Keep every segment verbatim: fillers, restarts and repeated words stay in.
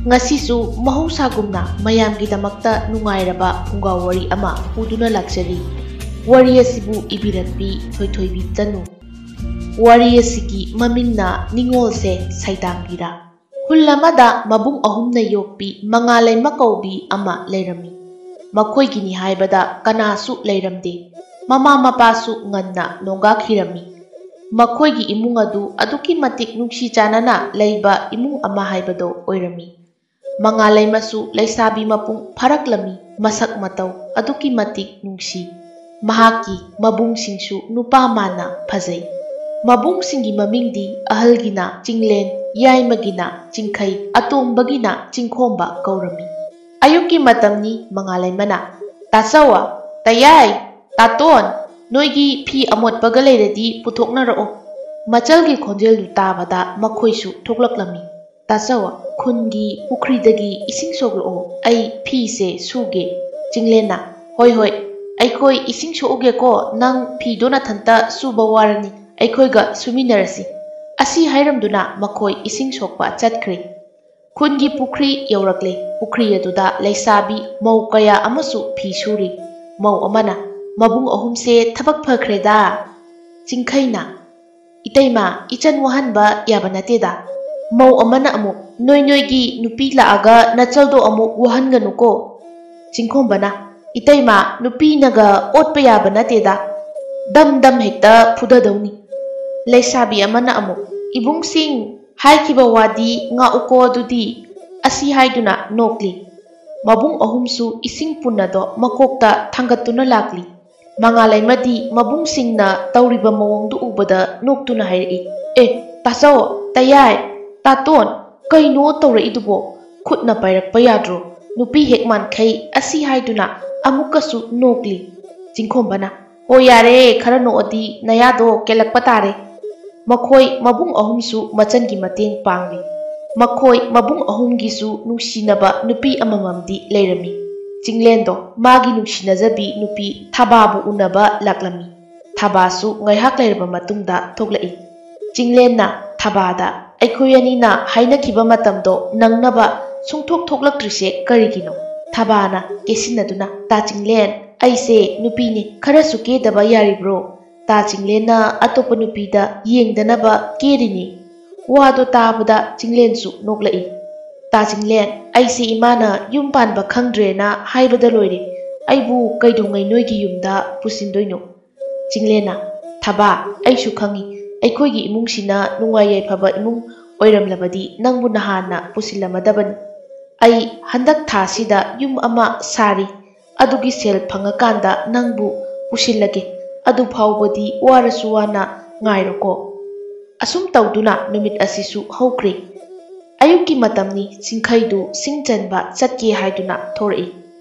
ꯉꯁꯤꯁꯨ ꯃꯍꯧꯁꯥꯒꯨꯝꯅ ꯃꯌꯥꯝꯒꯤꯗꯃꯛꯇ ꯅꯨꯡꯉꯥꯏꯔꯕ ꯐꯨꯡꯒꯥ ꯋꯥꯔꯤ ꯑꯃ ꯄꯨꯗꯨꯅ ꯂꯥꯛꯆꯔꯤ꯫ ꯋꯥꯔꯤ ꯑꯁꯤꯕꯨ ꯏꯕꯤꯔꯛꯄꯤ ꯊꯣꯏꯊꯣꯏꯕꯤ ꯆꯅꯨ꯫ ꯋꯥꯔꯤ ꯑꯁꯤꯒꯤ ꯃꯃꯤꯡꯅ ꯅꯤꯡꯉꯣꯜꯁꯦ ꯁꯩꯗꯥꯡꯕꯤꯔꯥ꯫ ꯈꯨꯜ ꯑꯃꯗ ꯃꯕꯨꯡ ꯑꯍꯨꯝꯅ ꯌꯣꯛꯄꯤ ꯃꯉꯥꯂꯩꯃ ꯀꯧꯕꯤ ꯑꯃ ꯂꯩꯔꯝꯃꯤ꯫ ꯃꯈꯣꯏꯒꯤꯅꯤ ꯍꯥꯏꯕꯗ ꯀꯅꯥꯁꯨ ꯂꯩꯔꯝꯗꯦ꯫ ꯃꯃꯥ ꯃꯄꯥꯁꯨ ꯉꯟꯅ ꯅꯣꯡꯒꯥꯈꯤꯔꯝꯃꯤ꯫ ꯃꯈꯣꯏꯒꯤ ꯏꯃꯨꯡ ꯑꯗꯨ ꯑꯗꯨꯛꯀꯤ ꯃꯇꯤꯛ ꯅꯨꯡꯁꯤ ꯆꯥꯟꯅꯅ ꯂꯩꯕ ꯏꯃꯨꯡ ꯑꯃ ꯍꯥꯏꯕꯗꯣ ꯑꯣꯏꯔꯝꯃꯤ꯫ ꯃꯉꯥꯂꯩꯃꯁꯨ ꯂꯩꯁꯥꯕꯤ ꯃꯄꯨꯡ ꯐꯥꯔꯛꯂꯝꯃꯤ꯫ ꯃꯁꯛ ꯃꯇꯧ ꯑꯗꯨꯛꯀꯤ ꯃꯇꯤꯛ ꯅꯨꯡꯁꯤ꯫ ꯃꯍꯥꯛꯀꯤ ꯃꯕꯨꯡꯁꯤꯡꯁꯨ ꯅꯨꯄꯥ ꯃꯥꯟꯅ ꯐꯖꯩ꯫ ꯃꯕꯨꯡꯁꯤꯡꯒꯤ ꯃꯃꯤꯡꯗꯤ ꯑꯍꯜꯒꯤꯅ ꯆꯤꯡꯂꯦꯟ, ꯌꯥꯏꯃꯒꯤꯅ ꯆꯤꯡꯈꯩ, ꯑꯇꯣꯝꯕꯒꯤꯅ ꯆꯤꯡꯈꯣꯝꯕ ꯀꯧꯔꯝꯃꯤ꯫ ꯑꯌꯨꯛꯀꯤ ꯃꯇꯝꯅꯤ꯫ ꯃꯉꯥꯂꯩꯃꯅ, "ꯇꯥꯆꯧꯋ, ꯇꯌꯥꯏ, ꯇꯥꯇꯣꯟ, ꯅꯣꯏꯒꯤ ꯐꯤ ꯑꯃꯣꯠꯄꯒ ꯂꯩꯔꯗꯤ ꯄꯨꯊꯣꯛꯅꯔꯛꯑꯣ꯫" ꯃꯆꯜꯒꯤ ꯈꯣꯟꯖꯦꯜꯗꯨ ꯇꯥꯕꯗ ꯃꯈꯣꯏꯁꯨ ꯊꯣꯛꯂꯛꯂꯝꯃꯤ꯫ "ꯇꯥꯆꯧꯋ, ꯈꯨꯟꯒꯤ ꯄꯨꯈ꯭ꯔꯤꯗꯒꯤ ꯏꯁꯤꯡ ꯁꯣꯛꯂꯛꯑꯣ, ꯑꯩ ꯐꯤꯁꯦ ꯁꯨꯒꯦ꯫" ꯆꯤꯡꯂꯦꯟꯅ, "ꯍꯣꯏ ꯍꯣꯏ, ꯑꯩꯈꯣꯏ ꯏꯁꯤꯡ ꯁꯣꯛꯎꯒꯦꯀꯣ, ꯅꯪ ꯐꯤꯗꯣ ꯅꯊꯟꯇ ꯁꯨꯕ ꯋꯥꯔꯅꯤ, ꯑꯩꯈꯣꯏꯒ ꯁꯨꯃꯤꯟꯅꯔꯁꯤ꯫" ꯑꯁꯤ ꯍꯥꯏꯔꯝꯗꯨꯅ ꯃꯈꯣꯏ ꯏꯁꯤꯡ ꯁꯣꯛꯄ ꯆꯠꯈ꯭ꯔꯦ꯫ ꯈꯨꯟꯒꯤ ꯄꯨꯈ꯭ꯔꯤ ꯌꯧꯔꯛꯂꯦ꯫ ꯄꯨꯈ꯭ꯔꯤ ꯑꯗꯨꯗ ꯂꯩꯁꯥꯕꯤ ꯃꯧ ꯀꯌꯥ ꯑꯃꯁꯨ ꯐꯤ ꯁꯨꯔꯤ꯫ ꯃꯧ ꯑꯃꯅ, "ꯃꯕꯨꯡ ꯑꯍꯨꯝꯁꯦ ꯊꯕꯛ ꯐꯈ꯭ꯔꯦꯗ꯫" ꯆꯤꯡꯈꯩꯅ, "ꯏꯇꯩꯃ, ꯏꯆꯟ ꯋꯥꯍꯟꯕ ꯌꯥꯕ ꯅꯠꯇꯦꯗ꯫" ꯃꯧ ꯑꯃꯅ ꯑꯃꯨꯛ, "ꯅꯣꯏ ꯅꯣꯏꯒꯤ ꯅꯨꯄꯤ ꯂꯥꯛꯑꯒ ꯅꯆꯜꯗꯣ ꯑꯃꯨꯛ ꯋꯥꯍꯟꯒꯅꯨꯀꯣ꯫" ꯆꯤꯡꯈꯣꯝꯕꯅ, "ꯏꯇꯩꯃ, ꯅꯨꯄꯤꯅꯒ ꯑꯣꯠꯄ ꯌꯥꯕ ꯅꯠꯇꯦꯗ, ꯗꯝ ꯗꯝ ꯍꯦꯛꯇ ꯐꯨꯗꯗꯧꯅꯤ꯫" ꯂꯩꯁꯥꯕꯤ ꯑꯃꯅ ꯑꯃꯨꯛ, "ꯏꯕꯨꯡꯁꯤꯡ, ꯍꯥꯏꯈꯤꯕ ꯋꯥꯗꯤ ꯉꯥꯛꯎꯀꯣ ꯑꯗꯨꯗꯤ꯫" ꯑꯁꯤ ꯍꯥꯏꯗꯨꯅ ꯅꯣꯛꯂꯤ꯫ ꯃꯕꯨꯡ ꯑꯍꯨꯝꯁꯨ ꯏꯁꯤꯡ ꯄꯨꯟꯅꯗꯣ ꯃꯀꯣꯛꯇ ꯊꯥꯡꯒꯠꯇꯨꯅ ꯂꯥꯛꯂꯤ꯫ ꯃꯉꯥꯂꯩꯃꯗꯤ ꯃꯕꯨꯡꯁꯤꯡꯅ ꯇꯧꯔꯤꯕ ꯃꯑꯣꯡꯗꯨ ꯎꯕꯗ ꯅꯣꯛꯇꯨꯅ ꯍꯥꯏꯔꯛꯏ, "ꯑꯦ, ꯇꯥꯆꯧ, ꯇꯌꯥꯏ, ꯇꯥꯇꯣꯟ, ꯀꯩꯅꯣ ꯇꯧꯔꯛꯏꯗꯨꯕꯣ? ꯈꯨꯠꯅ ꯄꯥꯏꯔꯛꯄ ꯌꯥꯗ꯭ꯔꯣ?" ꯅꯨꯄꯤ ꯍꯦꯛ ꯃꯥꯟꯈꯩ ꯑꯁꯤ ꯍꯥꯏꯗꯨꯅ ꯑꯃꯨꯛꯀꯁꯨ ꯅꯣꯛꯂꯤ꯫ ꯆꯤꯡꯈꯣꯝꯕꯅ, "ꯍꯣ ꯌꯥꯔꯦ, ꯈꯔ ꯅꯣꯛꯑꯗꯤ ꯅꯌꯥꯗꯣ ꯀꯦꯜꯂꯛꯄ ꯇꯥꯔꯦ꯫" ꯃꯈꯣꯏ ꯃꯕꯨꯡ ꯑꯍꯨꯝꯁꯨ ꯃꯆꯟꯒꯤ ꯃꯇꯦꯡ ꯄꯥꯡꯂꯤ꯫ ꯃꯈꯣꯏ ꯃꯕꯨꯡ ꯑꯍꯨꯝꯒꯤꯁꯨ ꯅꯨꯡꯁꯤꯅꯕ ꯅꯨꯄꯤ ꯑꯃꯃꯝꯗꯤ ꯂꯩꯔꯝꯃꯤ꯫ ꯆꯤꯡꯂꯦꯟꯗꯣ ꯃꯥꯒꯤ ꯅꯨꯡꯁꯤꯅꯖꯕꯤ ꯅꯨꯄꯤ ꯊꯥꯕꯥꯕꯨ ꯎꯅꯕ ꯂꯥꯛꯂꯝꯃꯤ꯫ ꯊꯥꯕꯥꯁꯨ ꯉꯥꯏꯍꯥꯛ ꯂꯩꯔꯕ ꯃꯇꯨꯡꯗ ꯊꯣꯛꯂꯛꯏ꯫ ꯆꯤꯡꯂꯦꯟꯅ ꯊꯥꯕꯥꯗ, "ꯑꯩꯈꯣꯏ ꯑꯅꯤꯅ ꯍꯥꯏꯅꯈꯤꯕ ꯃꯇꯝꯗꯣ ꯅꯪꯅꯕ ꯁꯨꯡꯊꯣꯛ ꯊꯣꯛꯂꯛꯇ꯭ꯔꯤꯁꯦ ꯀꯔꯤꯒꯤꯅꯣ? ꯊꯕꯥꯅ ꯀꯦꯁꯤꯟꯅꯗꯨꯅ, "ꯇꯥ ꯆꯤꯡꯂꯦꯟ, ꯑꯩꯁꯦ ꯅꯨꯄꯤꯅꯤ, ꯈꯔꯁꯨ ꯀꯦꯗꯕ ꯌꯥꯔꯤꯕ꯭ꯔꯣ?" ꯇꯥ ꯆꯤꯡꯂꯦꯟꯅ ꯑꯇꯣꯞꯄ ꯅꯨꯄꯤꯗ ꯌꯦꯡꯗꯅꯕ ꯀꯦꯔꯤꯅꯤ꯫ ꯋꯥꯗꯣ ꯇꯥꯕꯗ ꯆꯤꯡꯂꯦꯟꯁꯨ ꯅꯣꯛꯂꯛꯏ꯫ "ꯇꯥ ꯆꯤꯡꯂꯦꯟ, ꯑꯩꯁꯦ ꯏꯃꯥꯅ ꯌꯨꯝ ꯄꯥꯟꯕ ꯈꯪꯗ꯭ꯔꯦꯅ ꯍꯥꯏꯕꯗ ꯂꯣꯏꯔꯦ꯫ ꯑꯩꯕꯨ ꯀꯩꯗꯧꯉꯩ ꯅꯣꯏꯒꯤ ꯌꯨꯝꯗ ꯄꯨꯁꯤꯟꯗꯣꯏꯅꯣ?" ꯆꯤꯡꯂꯦꯟꯅ, "ꯊꯕꯥ, ꯑꯩꯁꯨ ꯈꯪꯉꯤ, ꯑꯩꯈꯣꯏꯒꯤ ꯏꯃꯨꯡꯁꯤꯅ ꯅꯨꯡꯉꯥꯏ ꯌꯥꯏꯐꯕ ꯏꯃꯨꯡ ꯑꯣꯏꯔꯝꯂꯕꯗꯤ ꯅꯪꯕꯨ ꯅꯍꯥꯟꯅ ꯄꯨꯁꯤꯜꯂꯝꯃꯗꯕꯅꯤ꯫ ꯑꯩ ꯍꯟꯗꯛ ꯊꯥꯁꯤꯗ ꯌꯨꯝ ꯑꯃ ꯁꯥꯔꯤ, ꯑꯗꯨꯒꯤ ꯁꯦꯜ ꯐꯪꯉꯀꯥꯟꯗ ꯅꯪꯕꯨ ꯄꯨꯁꯤꯜꯂꯒꯦ꯫ ꯑꯗꯨ ꯐꯥꯎꯕꯗꯤ ꯋꯥꯔꯁꯨ ꯋꯥꯅ ꯉꯥꯏꯔꯣꯀꯣ꯫" ꯑꯁꯨꯝ ꯇꯧꯗꯨꯅ ꯅꯨꯃꯤꯠ ꯑꯁꯤꯁꯨ ꯍꯧꯈ꯭ꯔꯦ꯫ ꯑꯌꯨꯛꯀꯤ ꯃꯇꯝꯅꯤ, ꯆꯤꯡꯈꯩꯗꯨ ꯁꯤꯡ ꯆꯟꯕ ꯆꯠꯀꯦ ꯍꯥꯏꯗꯨꯅ ꯊꯣꯔꯛꯏ꯫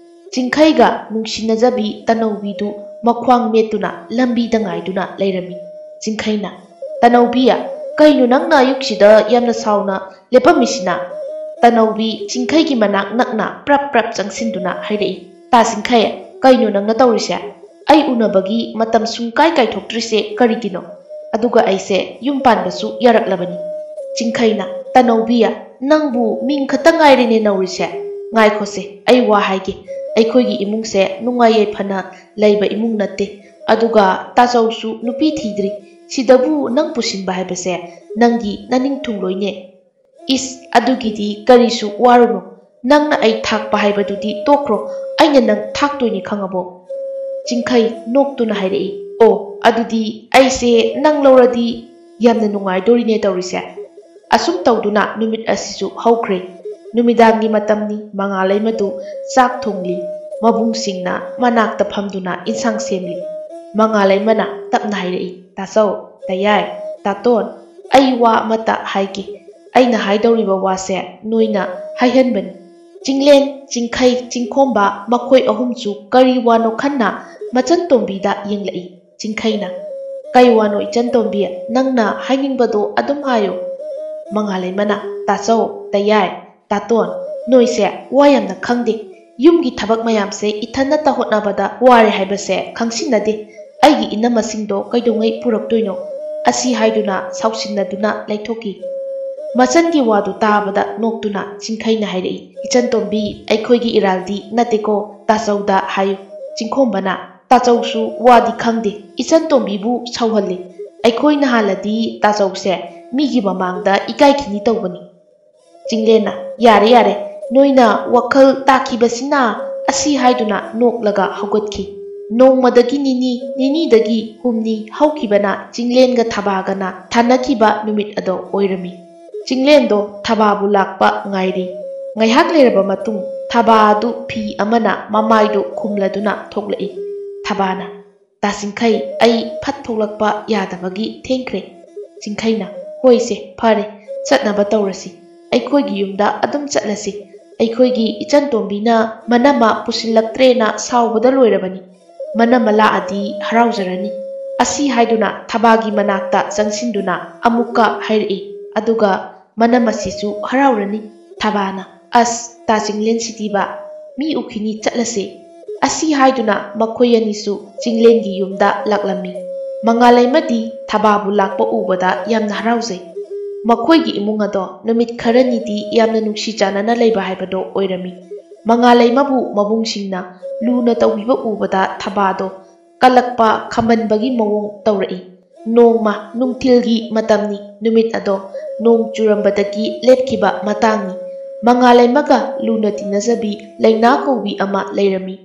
ꯆꯤꯡꯈꯩꯒ ꯅꯨꯡꯁꯤꯅꯖꯕꯤ ꯇꯅꯧꯕꯤꯗꯨ ꯃꯈ꯭ꯋꯥꯡ ꯃꯦꯠꯇꯨꯅ ꯂꯝꯕꯤꯗ ꯉꯥꯏꯗꯨꯅ ꯂꯩꯔꯝꯃꯤ꯫ ꯆꯤꯡꯈꯩꯅ, "ꯇꯅꯧꯕꯤ, ꯀꯩꯅꯣ ꯅꯪꯅ ꯑꯌꯨꯛꯁꯤꯗ ꯌꯥꯝꯅ ꯁꯥꯎꯅ ꯂꯦꯞꯄꯝꯃꯤꯁꯤꯅ?" ꯇꯅꯧꯕꯤ ꯆꯤꯡꯈꯩꯒꯤ ꯃꯅꯥꯛ ꯅꯛꯅ ꯄ꯭ꯔꯞ ꯄ꯭ꯔꯞ ꯆꯪꯁꯤꯟꯗꯨꯅ ꯍꯥꯏꯔꯛꯏ꯫ "ꯇꯥ ꯆꯤꯡꯈꯩ, ꯀꯩꯅꯣ ꯅꯪꯅ ꯇꯧꯔꯤꯁꯦ? ꯑꯩ ꯎꯅꯕꯒꯤ ꯃꯇꯝ ꯁꯨꯡꯀꯥꯏ ꯀꯥꯏꯊꯣꯛꯇ꯭ꯔꯤꯁꯦ ꯀꯔꯤꯒꯤꯅꯣ? ꯑꯗꯨꯒ ꯑꯩꯁꯦ ꯌꯨꯝ ꯄꯥꯟꯕꯁꯨ ꯌꯥꯔꯛꯂꯕꯅꯤ꯫" ꯆꯤꯡꯈꯩꯅ, "ꯇꯅꯧꯕꯤ, ꯅꯪꯕꯨ ꯃꯤꯡ ꯈꯛꯇ ꯉꯥꯏꯔꯦꯅꯦ ꯅꯧꯔꯤꯁꯦ꯫ ꯉꯥꯏꯈꯣꯁꯦ, ꯑꯩ ꯋꯥ ꯍꯥꯏꯒꯦ꯫ ꯑꯩꯈꯣꯏꯒꯤ ꯏꯃꯨꯡꯁꯦ ꯅꯨꯡꯉꯥꯏ ꯌꯥꯏꯐꯅ ꯂꯩꯕ ꯏꯃꯨꯡ ꯅꯠꯇꯦ꯫ ꯑꯗꯨꯒ ꯇꯥꯆꯧꯁꯨ ꯅꯨꯄꯤ ꯊꯤꯗ꯭ꯔꯤ꯫ ꯁꯤꯗꯕꯨ ꯅꯪ ꯄꯨꯁꯤꯟꯕ ꯍꯥꯏꯕꯁꯦ ꯅꯪꯒꯤ ꯅꯅꯤꯡ ꯊꯨꯡꯂꯣꯏꯅꯦ꯫" "ꯏꯁ, ꯑꯗꯨꯒꯤꯗꯤ ꯀꯔꯤꯁꯨ ꯋꯥꯔꯨꯅꯨ꯫ ꯅꯪꯅ ꯑꯩ ꯊꯥꯛꯄ ꯍꯥꯏꯕꯗꯨꯗꯤ ꯇꯣꯛꯈ꯭ꯔꯣ, ꯑꯩꯅ ꯅꯪ ꯊꯥꯛꯇꯣꯏꯅꯤ, ꯈꯪꯉꯕꯣ?" ꯆꯤꯡꯈꯩ ꯅꯣꯛꯇꯨꯅ ꯍꯥꯏꯔꯛꯏ꯫ "ꯑꯣ, ꯑꯗꯨꯗꯤ ꯑꯩꯁꯦ ꯅꯪ ꯂꯧꯔꯗꯤ ꯌꯥꯝꯅ ꯅꯨꯡꯉꯥꯏꯗꯣꯔꯤꯅꯦ ꯇꯧꯔꯤꯁꯦ꯫" ꯑꯁꯨꯝ ꯇꯧꯗꯨꯅ ꯅꯨꯃꯤꯠ ꯑꯁꯤꯁꯨ ꯍꯧꯈ꯭ꯔꯦ꯫ ꯅꯨꯃꯤꯗꯥꯡꯒꯤ ꯃꯇꯝꯅꯤ, ꯃꯉꯥꯂꯩꯃꯗꯨ ꯆꯥꯛ ꯊꯣꯡꯂꯤ꯫ ꯃꯕꯨꯡꯁꯤꯡꯅ ꯃꯅꯥꯛꯇ ꯐꯝꯗꯨꯅ ꯏꯟꯁꯥꯡ ꯁꯦꯝꯂꯤ꯫ ꯃꯉꯥꯂꯩꯃꯅ ꯇꯞꯅ ꯍꯥꯏꯔꯛꯏ, "ꯇꯥꯆꯧ, ꯇꯌꯥꯏ, ꯇꯥꯇꯣꯟ, ꯑꯩ ꯋꯥ ꯑꯃꯇ ꯍꯥꯏꯒꯦ꯫ ꯑꯩꯅ ꯍꯥꯏꯗꯧꯔꯤꯕ ꯋꯥꯁꯦ ꯅꯣꯏꯅ ꯍꯥꯏꯍꯟꯕꯅꯤ꯫" ꯆꯤꯡꯂꯦꯟ, ꯆꯤꯡꯈꯩ, ꯆꯤꯡꯈꯣꯝꯕ ꯃꯈꯣꯏ ꯑꯍꯨꯝꯁꯨ ꯀꯔꯤ ꯋꯥꯅꯣ ꯈꯟꯅ ꯃꯆꯟ ꯇꯣꯝꯕꯤꯗ ꯌꯦꯡꯂꯛꯏ꯫ ꯆꯤꯡꯈꯩꯅ, "ꯀꯩ ꯋꯥꯅꯣ ꯏꯆꯟ ꯇꯣꯝꯕꯤ, ꯅꯪꯅ ꯍꯥꯏꯅꯤꯡꯕꯗꯣ ꯑꯗꯨꯝ ꯍꯥꯏꯌꯨ꯫" ꯃꯉꯥꯂꯩꯃꯅ, "ꯇꯥꯆꯧ, ꯇꯌꯥꯏ, ꯇꯥꯇꯣꯟ, ꯅꯣꯏꯁꯦ ꯋꯥ ꯌꯥꯝꯅ ꯈꯪꯗꯦ꯫ ꯌꯨꯝꯒꯤ ꯊꯕꯛ ꯃꯌꯥꯝꯁꯦ ꯏꯊꯟꯅꯇ ꯍꯣꯠꯅꯕꯗ ꯋꯥꯔꯦ ꯍꯥꯏꯕꯁꯦ ꯈꯪꯁꯤꯟꯅꯗꯦ꯫ ꯑꯩꯒꯤ ꯏꯅꯝꯃꯁꯤꯡꯗꯣ ꯀꯩꯗꯧꯉꯩ ꯄꯨꯔꯛꯇꯣꯏꯅꯣ?" ꯑꯁꯤ ꯍꯥꯏꯗꯨꯅ ꯁꯥꯎꯁꯤꯟꯅꯗꯨꯅ ꯂꯩꯊꯣꯛꯈꯤ꯫ ꯃꯆꯟꯒꯤ ꯋꯥꯗꯨ ꯇꯥꯕꯗ ꯅꯣꯛꯇꯨꯅ ꯆꯤꯡꯈꯩꯅ ꯍꯥꯏꯔꯛꯏ, "ꯏꯆꯟꯇꯣꯝꯕꯤ, ꯑꯩꯈꯣꯏꯒꯤ ꯏꯔꯥꯜꯗꯤ ꯅꯠꯇꯦꯀꯣ, ꯇꯥꯆꯧꯗ ꯍꯥꯏꯌꯨ꯫" ꯆꯤꯡꯈꯣꯝꯕꯅ, "ꯇꯥꯆꯧꯁꯨ ꯋꯥꯗꯤ ꯈꯪꯗꯦ, ꯏꯆꯟꯇꯣꯝꯕꯤꯕꯨ ꯁꯧꯍꯜꯂꯤ꯫ ꯑꯩꯈꯣꯏꯅ ꯍꯥꯜꯂꯗꯤ ꯇꯥꯆꯧꯁꯦ ꯃꯤꯒꯤ ꯃꯃꯥꯡꯗ ꯏꯀꯥꯏꯈꯤꯅꯤ ꯇꯧꯕꯅꯤ꯫" ꯆꯤꯡꯂꯦꯟꯅ, "ꯌꯥꯔꯦ, ꯌꯥꯔꯦ, ꯅꯣꯏꯅ ꯋꯥꯈꯜ ꯇꯥꯈꯤꯕꯁꯤꯅ" ꯑꯁꯤ ꯍꯥꯏꯗꯨꯅ ꯅꯣꯛꯂꯒ ꯍꯧꯒꯠꯈꯤ꯫ ꯅꯣꯡꯃꯗꯒꯤ ꯅꯤꯅꯤ, ꯅꯤꯅꯤꯗꯒꯤ ꯍꯨꯝꯅꯤ ꯍꯧꯈꯤꯕꯅ ꯆꯤꯡꯂꯦꯟꯒ ꯊꯕꯥꯒꯅ ꯊꯥꯅꯈꯤꯕ ꯅꯨꯃꯤꯠ ꯑꯗꯣ ꯑꯣꯏꯔꯝꯃꯤ꯫ ꯆꯤꯡꯂꯦꯟꯗꯣ ꯊꯕꯥꯕꯨ ꯂꯥꯛꯄ ꯉꯥꯏꯔꯤ꯫ ꯉꯥꯏꯍꯥꯛ ꯂꯩꯔꯕ ꯃꯇꯨꯡ ꯊꯕꯥ ꯑꯗꯨ ꯐꯤ ꯑꯃꯅ ꯃꯃꯥꯏꯗꯨ ꯈꯨꯝꯂꯗꯨꯅ ꯊꯣꯛꯂꯛꯏ꯫ ꯊꯕꯥꯅ, "ꯇꯥ ꯆꯤꯡꯈꯩ, ꯑꯩ ꯐꯠ ꯊꯣꯛꯂꯛꯄ ꯌꯥꯗꯕꯒꯤ ꯊꯦꯡꯈ꯭ꯔꯦ꯫" ꯆꯤꯡꯈꯩꯅ, "ꯍꯣꯏꯁꯦ, ꯐꯔꯦ, ꯆꯠꯅꯕ ꯇꯧꯔꯁꯤ꯫ ꯑꯩꯈꯣꯏꯒꯤ ꯌꯨꯝꯗ ꯑꯗꯨꯝ ꯆꯠꯂꯁꯤ꯫ ꯑꯩꯈꯣꯏꯒꯤ ꯏꯆꯟꯇꯣꯝꯕꯤꯅ ꯃꯅꯃ ꯄꯨꯁꯤꯜꯂꯛꯇ꯭ꯔꯦꯅ ꯁꯥꯎꯕꯗ ꯂꯣꯏꯔꯕꯅꯤ꯫ ꯃꯅꯃ ꯂꯥꯛꯑꯗꯤ ꯍꯔꯥꯎꯖꯔꯅꯤ꯫" ꯑꯁꯤ ꯍꯥꯏꯗꯨꯅ ꯊꯕꯥꯒꯤ ꯃꯅꯥꯛꯇ ꯆꯪꯁꯤꯟꯗꯨꯅ ꯑꯃꯨꯛꯀ ꯍꯥꯏꯔꯛꯏ, ꯑꯗꯨꯒ ꯃꯅꯝ ꯑꯁꯤꯁꯨ ꯍꯔꯥꯎꯔꯅꯤ꯫ ꯊꯕꯥꯅ, "ꯑꯁ, ꯇꯥ ꯆꯤꯡꯂꯦꯟ ꯁꯤꯗꯤꯕ, ꯃꯤ ꯎꯈꯤꯅꯤ, ꯆꯠꯂꯁꯦ꯫" ꯑꯁꯤ ꯍꯥꯏꯗꯨꯅ ꯃꯈꯣꯏ ꯑꯅꯤꯁꯨ ꯆꯤꯡꯂꯦꯟꯒꯤ ꯌꯨꯝꯗ ꯂꯥꯛꯂꯝꯃꯤ꯫ ꯃꯉꯥꯂꯩꯃꯗꯤ ꯊꯕꯥꯕꯨ ꯂꯥꯛꯄ ꯎꯕꯗ ꯌꯥꯝꯅ ꯍꯔꯥꯎꯖꯩ꯫ ꯃꯈꯣꯏꯒꯤ ꯏꯃꯨꯡ ꯑꯗꯣ ꯅꯨꯃꯤꯠ ꯈꯔꯅꯤꯗꯤ ꯌꯥꯝꯅ ꯅꯨꯡꯁꯤ ꯆꯥꯟꯅꯅ ꯂꯩꯕ ꯍꯥꯏꯕꯗꯣ ꯑꯣꯏꯔꯝꯃꯤ꯫ ꯃꯉꯥꯂꯩꯃꯕꯨ ꯃꯕꯨꯡꯁꯤꯡꯅ ꯂꯨꯅ ꯇꯧꯕꯤꯕ ꯎꯕꯗ ꯊꯕꯥꯗꯣ ꯀꯜꯂꯛꯄ ꯈꯝꯕꯟꯕꯒꯤ ꯃꯑꯣꯡ ꯇꯧꯔꯛꯏ꯫ ꯅꯣꯡꯃ ꯅꯨꯡꯊꯤꯜꯒꯤ ꯃꯇꯝꯅꯤ꯫ ꯅꯨꯃꯤꯠ ꯑꯗꯣ ꯅꯣꯡ ꯆꯨꯔꯝꯕꯗꯒꯤ ꯂꯦꯞꯈꯤꯕ ꯃꯇꯥꯡꯅꯤ꯫ ꯃꯉꯥꯂꯩꯃꯒ ꯂꯨꯅ ꯇꯤꯟꯅꯖꯕꯤ ꯂꯩꯅꯥ ꯀꯧꯕꯤ ꯑꯃ ꯂꯩꯔꯝꯃꯤ꯫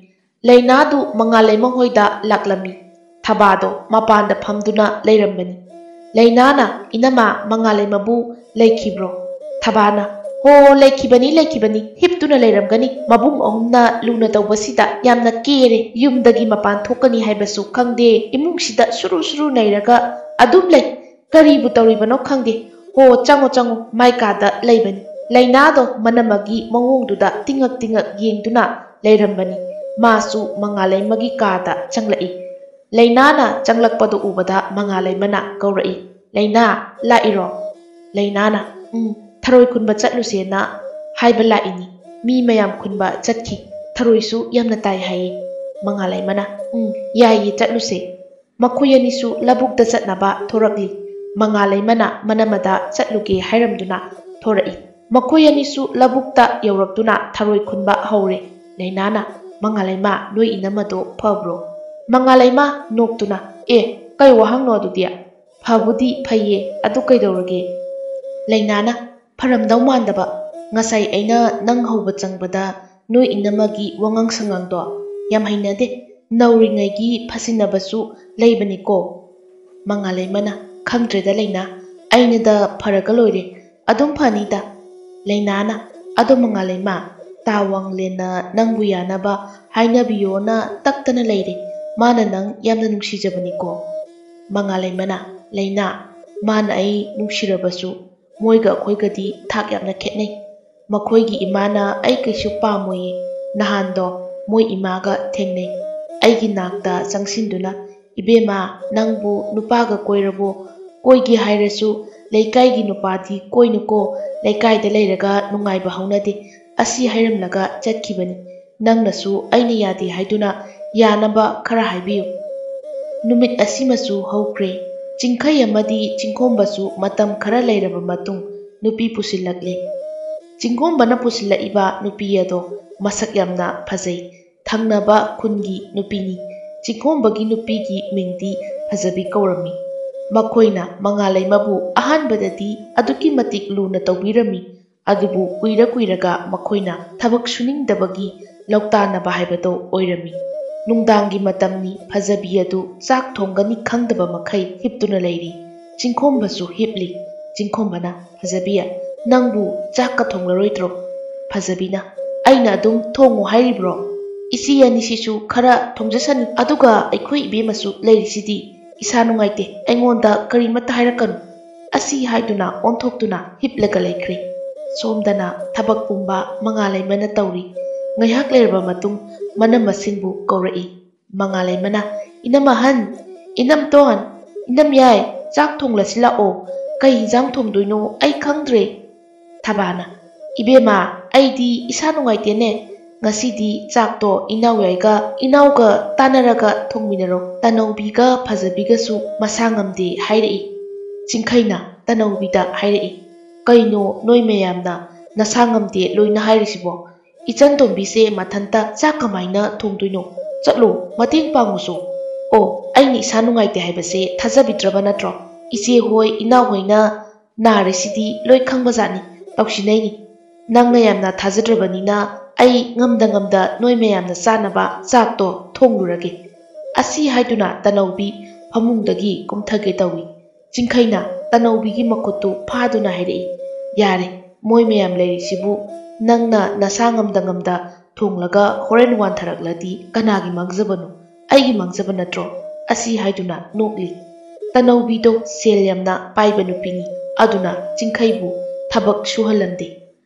ꯂꯩꯅꯥꯗꯨ ꯃꯉꯥꯂꯩꯃ ꯍꯣꯏꯗ ꯂꯥꯛꯂꯝꯃꯤ꯫ ꯊꯕꯥꯗꯣ ꯃꯄꯥꯟꯗ ꯐꯝꯗꯨꯅ ꯂꯩꯔꯝꯕꯅꯤ꯫ ꯂꯩꯅꯥꯅ, "ꯏꯅꯝꯃ, ꯃꯉꯥꯂꯩꯃꯕꯨ ꯂꯩꯈꯤꯕ꯭ꯔꯣ?" ꯊꯕꯥꯅ, "ꯍꯣ, ꯂꯩꯈꯤꯕꯅꯤ, ꯂꯩꯈꯤꯕꯅꯤ, ꯍꯤꯞꯇꯨꯅ ꯂꯩꯔꯝꯒꯅꯤ꯫ ꯃꯕꯨꯡ ꯑꯍꯨꯝꯅ ꯂꯨꯅ ꯇꯧꯕꯁꯤꯗ ꯌꯥꯝꯅ ꯀꯦꯔꯦ꯫ ꯌꯨꯝꯗꯒꯤ ꯃꯄꯥꯟ ꯊꯣꯛꯀꯅꯤ ꯍꯥꯏꯕꯁꯨ ꯈꯪꯗꯦ꯫ ꯏꯃꯨꯡꯁꯤꯗ ꯁꯨꯔꯨ ꯁꯨꯔꯨ ꯅꯩꯔꯒ ꯑꯗꯨꯝ ꯂꯩ꯫ ꯀꯔꯤꯕꯨ ꯇꯧꯔꯤꯕꯅꯣ ꯈꯪꯗꯦ꯫ ꯍꯣ, ꯆꯪꯉꯣ, ꯆꯪꯉꯣ, ꯃꯥꯏ ꯀꯥꯗ ꯂꯩꯕꯅꯤ꯫" ꯂꯩꯅꯥꯗꯣ ꯃꯅꯝꯃꯒꯤ ꯃꯑꯣꯡꯗꯨꯗ ꯇꯤꯡꯉꯛ ꯇꯤꯡꯉꯛ ꯌꯦꯡꯗꯨꯅ ꯂꯩꯔꯝꯕꯅꯤ꯫ ꯃꯥꯁꯨ ꯃꯉꯥꯂꯩꯃꯒꯤ ꯀꯥꯗ ꯆꯪꯂꯛꯏ꯫ ꯂꯩꯅꯥꯅ ꯆꯪꯂꯛꯄꯗꯨ ꯎꯕꯗ ꯃꯉꯥꯂꯩꯃꯅ ꯀꯧꯔꯛꯏ, "ꯂꯩꯅꯥ, ꯂꯥꯛꯏꯔꯣ?" ꯂꯩꯅꯥꯅ, "ꯎꯝ, ꯊꯔꯣꯏ ꯈꯨꯟꯕ ꯆꯠꯂꯨꯁꯦꯅ ꯍꯥꯏꯕ ꯂꯥꯛꯏꯅꯤ꯫ ꯃꯤ ꯃꯌꯥꯝ ꯈꯨꯟꯕ ꯆꯠꯈꯤ꯫ ꯊꯔꯣꯏꯁꯨ ꯌꯥꯝꯅ ꯇꯥꯏ ꯍꯥꯏꯌꯦ꯫" ꯃꯉꯥꯂꯩꯃꯅ, "ꯎꯝ, ꯌꯥꯏꯌꯦ, ꯆꯠꯂꯨꯁꯦ꯫" ꯃꯈꯣꯏ ꯑꯅꯤꯁꯨ ꯂꯧꯕꯨꯛꯇ ꯆꯠꯅꯕ ꯊꯣꯔꯛꯂꯤ꯫ ꯃꯉꯥꯂꯩꯃꯅ ꯃꯅꯃꯗ ꯆꯠꯂꯨꯒꯦ ꯍꯥꯏꯔꯝꯗꯨꯅ ꯊꯣꯔꯛꯏ꯫ ꯃꯈꯣꯏ ꯑꯅꯤꯁꯨ ꯂꯧꯕꯨꯛꯇ ꯌꯧꯔꯛꯇꯨꯅ ꯊꯔꯣꯏ ꯈꯨꯟꯕ ꯍꯧꯔꯦ꯫ ꯂꯩꯅꯥꯅ, "ꯃꯉꯥꯂꯩꯃ, ꯅꯣꯏ ꯏꯅꯝꯃꯗꯣ ꯐꯕ꯭ꯔꯣ?" ꯃꯉꯥꯂꯩꯃ ꯅꯣꯛꯇꯨꯅ, "ꯑꯦ, ꯀꯩ ꯋꯥꯍꯪꯅꯣ ꯑꯗꯨꯗꯤ? ꯐꯕꯨꯗꯤ ꯐꯩꯌꯦ, ꯑꯗꯨ ꯀꯩꯗꯧꯔꯒꯦ?" ꯂꯩꯅꯥꯅ, "ꯐꯔꯝꯗꯧ ꯃꯥꯟꯗꯕ, ꯉꯁꯥꯏ ꯑꯩꯅ ꯅꯪ ꯍꯧꯕ ꯆꯪꯕꯗ ꯅꯣꯏ ꯏꯅꯝꯃꯒꯤ ꯋꯥꯉꯥꯡ ꯁꯉꯥꯡꯗꯣ ꯌꯥꯝ ꯍꯩꯅꯗꯦ꯫ ꯅꯧꯔꯤꯉꯩꯒꯤ ꯐꯁꯤꯟꯅꯕꯁꯨ ꯂꯩꯕꯅꯤꯀꯣ꯫" ꯃꯉꯥꯂꯩꯃꯅ, "ꯈꯪꯗ꯭ꯔꯦꯗ ꯂꯩꯅꯥ, ꯑꯩꯅꯗ ꯐꯔꯒ ꯂꯣꯏꯔꯦ, ꯑꯗꯨꯝ ꯐꯅꯤꯗ꯫" ꯂꯩꯅꯥꯅ, "ꯑꯗꯣ ꯃꯉꯥꯂꯩꯃ, ꯇꯥ ꯋꯥꯡꯂꯦꯟꯅ ꯅꯪꯕꯨ ꯌꯥꯅꯕ ꯍꯥꯏꯅꯕꯤꯌꯣꯅ ꯇꯛꯇꯅ ꯂꯩꯔꯦ꯫ ꯃꯥꯅ ꯅꯪ ꯌꯥꯝꯅ ꯅꯨꯡꯁꯤꯖꯕꯅꯤꯀꯣ꯫" ꯃꯉꯥꯂꯩꯃꯅ, "ꯂꯩꯅꯥ, ꯃꯥꯅ ꯑꯩ ꯅꯨꯡꯁꯤꯔꯕꯁꯨ ꯃꯣꯏꯒ ꯑꯩꯈꯣꯏꯒꯗꯤ ꯊꯥꯛ ꯌꯥꯝꯅ ꯈꯦꯠꯅꯩ꯫ ꯃꯈꯣꯏꯒꯤ ꯏꯃꯥꯅ ꯑꯩ ꯀꯩꯁꯨ ꯄꯥꯝꯃꯣꯏꯌꯦ꯫ ꯅꯍꯥꯟꯗꯣ ꯃꯣꯏ ꯏꯃꯥꯒ ꯊꯦꯡꯅꯩ꯫ ꯑꯩꯒꯤ ꯅꯥꯛꯇ ꯆꯪꯁꯤꯟꯗꯨꯅ, 'ꯏꯕꯦꯝꯃ, ꯅꯪꯕꯨ ꯅꯨꯄꯥꯒ ꯀꯣꯏꯔꯕꯣ? ꯀꯣꯏꯒꯦ ꯍꯥꯏꯔꯁꯨ ꯂꯩꯀꯥꯏꯒꯤ ꯅꯨꯄꯥꯗꯤ ꯀꯣꯏꯅꯨꯀꯣ, ꯂꯩꯀꯥꯏꯗ ꯂꯩꯔꯒ ꯅꯨꯡꯉꯥꯏꯕ ꯍꯧꯅꯗꯦ,' ꯑꯁꯤ ꯍꯥꯏꯔꯝꯂꯒ ꯆꯠꯈꯤꯕꯅꯤ꯫ ꯅꯪꯅꯁꯨ ꯑꯩꯅ ꯌꯥꯗꯦ ꯍꯥꯏꯗꯨꯅ ꯌꯥꯅꯕ ꯈꯔ ꯍꯥꯏꯕꯤꯌꯨ꯫" ꯅꯨꯃꯤꯠ ꯑꯁꯤꯃꯁꯨ ꯍꯧꯈ꯭ꯔꯦ꯫ ꯆꯤꯡꯈꯩ ꯑꯃꯗꯤ ꯆꯤꯡꯈꯣꯝꯕꯁꯨ ꯃꯇꯝ ꯈꯔ ꯂꯩꯔꯕ ꯃꯇꯨꯡ ꯅꯨꯄꯤ ꯄꯨꯁꯤꯜꯂꯛꯂꯦ꯫ ꯆꯤꯡꯈꯣꯝꯕꯅ ꯄꯨꯁꯤꯜꯂꯛꯏꯕ ꯅꯨꯄꯤ ꯑꯗꯣ ꯃꯁꯛ ꯌꯥꯝꯅ ꯐꯖꯩ꯫ ꯊꯪꯅꯕ ꯈꯨꯟꯒꯤ ꯅꯨꯄꯤꯅꯤ꯫ ꯆꯤꯡꯈꯣꯝꯕꯒꯤ ꯅꯨꯄꯤꯒꯤ ꯃꯤꯡꯗꯤ ꯐꯖꯕꯤ ꯀꯧꯔꯝꯃꯤ꯫ ꯃꯈꯣꯏꯅ ꯃꯉꯥꯂꯩꯃꯕꯨ ꯑꯍꯥꯟꯕꯗꯗꯤ ꯑꯗꯨꯛꯀꯤ ꯃꯇꯤꯛ ꯂꯨꯅ ꯇꯧꯕꯤꯔꯝꯃꯤ꯫ ꯑꯗꯨꯕꯨ ꯀꯨꯏꯔ ꯀꯨꯏꯔꯒ ꯃꯈꯣꯏꯅ ꯊꯕꯛ ꯁꯨꯅꯤꯡꯗꯕꯒꯤ ꯂꯧꯇꯥꯅꯕ ꯍꯥꯏꯕꯗꯣ ꯑꯣꯏꯔꯝꯃꯤ꯫ ꯅꯨꯡꯗꯥꯡꯒꯤ ꯃꯇꯝꯅꯤ, ꯐꯖꯕꯤ ꯑꯗꯨ ꯆꯥꯛ ꯊꯣꯡꯒꯅꯤ ꯈꯪꯗꯕ ꯃꯈꯩ ꯍꯤꯞꯇꯨꯅ ꯂꯩꯔꯤ꯫ ꯆꯤꯡꯈꯣꯝꯕꯁꯨ ꯍꯤꯞꯂꯤ꯫ ꯆꯤꯡꯈꯣꯝꯕꯅ, "ꯐꯖꯕꯤ, ꯅꯪꯕꯨ ꯆꯥꯛꯀ ꯊꯣꯡꯂꯔꯣꯏꯗ꯭ꯔꯣ?" ꯐꯖꯕꯤꯅ, "ꯑꯩꯅ ꯑꯗꯨꯝ ꯊꯣꯡꯉꯨ ꯍꯥꯏꯔꯤꯕ꯭ꯔꯣ? ꯏꯆꯦ ꯑꯅꯤꯁꯤꯁꯨ ꯈꯔ ꯊꯣꯡꯖꯁꯅꯤ꯫ ꯑꯗꯨꯒ ꯑꯩꯈꯣꯏ ꯏꯕꯦꯝꯃꯁꯨ ꯂꯩꯔꯤꯁꯤꯗꯤ꯫ ꯏꯁꯥ ꯅꯨꯡꯉꯥꯏꯇꯦ, ꯑꯩꯉꯣꯟꯗ ꯀꯔꯤꯃꯠꯇ ꯍꯥꯏꯔꯛꯀꯅꯨ꯫" ꯑꯁꯤ ꯍꯥꯏꯗꯨꯅ ꯑꯣꯟꯊꯣꯛꯇꯨꯅ ꯍꯤꯞꯂꯒ ꯂꯩꯈ꯭ꯔꯦ꯫ ꯁꯣꯝꯗꯅ ꯊꯕꯛ ꯄꯨꯝꯕ ꯃꯉꯥꯂꯩꯃꯅ ꯇꯧꯔꯤ꯫ ꯉꯥꯏꯍꯥꯛ ꯂꯩꯔꯕ ꯃꯇꯨꯡ ꯃꯅꯝꯃꯁꯤꯡꯕꯨ ꯀꯧꯔꯛꯏ꯫ ꯃꯉꯥꯂꯩꯃꯅ, "ꯏꯅꯝ ꯑꯍꯟ, ꯏꯅꯝ ꯇꯣꯟ, ꯏꯅꯝ ꯌꯥꯏ, ꯆꯥꯛ ꯊꯣꯡꯂꯁꯤ ꯂꯥꯛꯑꯣ꯫ ꯀꯩ ꯏꯟꯖꯥꯡ ꯊꯣꯡꯗꯣꯏꯅꯣ ꯑꯩ ꯈꯪꯗ꯭ꯔꯦ꯫" ꯊꯕꯥꯅ, "ꯏꯕꯦꯝꯃ, ꯑꯩꯗꯤ ꯏꯁꯥ ꯅꯨꯡꯉꯥꯏꯇꯦꯅꯦ꯫ ꯉꯁꯤꯗꯤ ꯆꯥꯛꯇꯣ ꯏꯅꯥꯎ ꯌꯥꯏꯒ ꯏꯅꯥꯎꯒ ꯇꯥꯟꯅꯔꯒ ꯊꯣꯡꯃꯤꯟꯅꯔꯣ꯫ ꯇꯅꯧꯕꯤꯒ ꯐꯖꯕꯤꯒꯁꯨ ꯃꯁꯥ ꯉꯝꯗꯦ ꯍꯥꯏꯔꯛꯏ꯫" ꯆꯤꯡꯈꯩꯅ ꯇꯅꯧꯕꯤꯗ ꯍꯥꯏꯔꯛꯏ, "ꯀꯩꯅꯣ ꯅꯣꯏ ꯃꯌꯥꯝꯅ ꯅꯁꯥ ꯉꯝꯗꯦ ꯂꯣꯏꯅ ꯍꯥꯏꯔꯤꯁꯤꯕꯣ? ꯏꯆꯟ ꯇꯣꯝꯕꯤꯁꯦ ꯃꯊꯟꯇ ꯆꯥꯛ ꯀꯃꯥꯏꯅ ꯊꯣꯡꯗꯣꯏꯅꯣ? ꯆꯠꯂꯣ, ꯃꯇꯦꯡ ꯄꯥꯡꯉꯨꯁꯣ꯫ ꯑꯣ, ꯑꯩꯅ ꯏꯁꯥ ꯅꯨꯡꯉꯥꯏꯇꯦ ꯍꯥꯏꯕꯁꯦ ꯊꯥꯖꯕꯤꯗ꯭ꯔꯕ ꯅꯠꯇ꯭ꯔꯣ? ꯏꯆꯦ ꯍꯣꯏ, ꯏꯅꯥꯎ ꯍꯣꯏꯅ ꯅꯥꯔꯤꯁꯤꯗꯤ ꯂꯣꯏ ꯈꯪꯕꯖꯥꯠꯅꯤ, ꯇꯧꯁꯤꯟꯅꯩꯅꯤ꯫ ꯅꯪ ꯃꯌꯥꯝꯅ ꯊꯥꯖꯗ꯭ꯔꯕꯅꯤꯅ ꯑꯩ ꯉꯝꯗ ꯉꯝꯗ ꯅꯣꯏ ꯃꯌꯥꯝꯅ ꯆꯥꯅꯕ ꯆꯥꯛꯇꯣ ꯊꯣꯡꯂꯨꯔꯒꯦ"꯫ ꯑꯁꯤ ꯍꯥꯏꯗꯨꯅ ꯇꯅꯧꯕꯤ ꯐꯃꯨꯡꯗꯒꯤ ꯀꯨꯝꯊꯒꯦ ꯇꯧꯏ꯫ ꯆꯤꯡꯈꯩꯅ ꯇꯅꯧꯕꯤꯒꯤ ꯃꯈꯨꯠꯇꯨ ꯐꯥꯗꯨꯅ ꯍꯥꯏꯔꯛꯏ, "ꯌꯥꯔꯦ, ꯃꯣꯏ ꯃꯌꯥꯝ ꯂꯩꯔꯤꯁꯤꯕꯨ ꯅꯪꯅ ꯅꯁꯥ ꯉꯝꯗ ꯉꯝꯗ ꯊꯣꯡꯂꯒ ꯍꯣꯔꯦꯟ ꯋꯥꯟꯊꯔꯛꯂꯗꯤ ꯀꯅꯥꯒꯤ ꯃꯥꯡꯖꯕꯅꯣ? ꯑꯩꯒꯤ ꯃꯥꯡꯖꯕ ꯅꯠꯇ꯭ꯔꯣ?" ꯑꯁꯤ ꯍꯥꯏꯗꯨꯅ ꯅꯣꯛꯂꯤ꯫ ꯇꯅꯧꯕꯤꯗꯣ ꯁꯦꯜ ꯌꯥꯝꯅ ꯄꯥꯏꯕ ꯅꯨꯄꯤꯅꯤ, ꯑꯗꯨꯅ ꯆꯤꯡꯈꯩꯕꯨ ꯊꯕꯛ ꯁꯨꯍꯜꯂꯝꯗꯦ꯫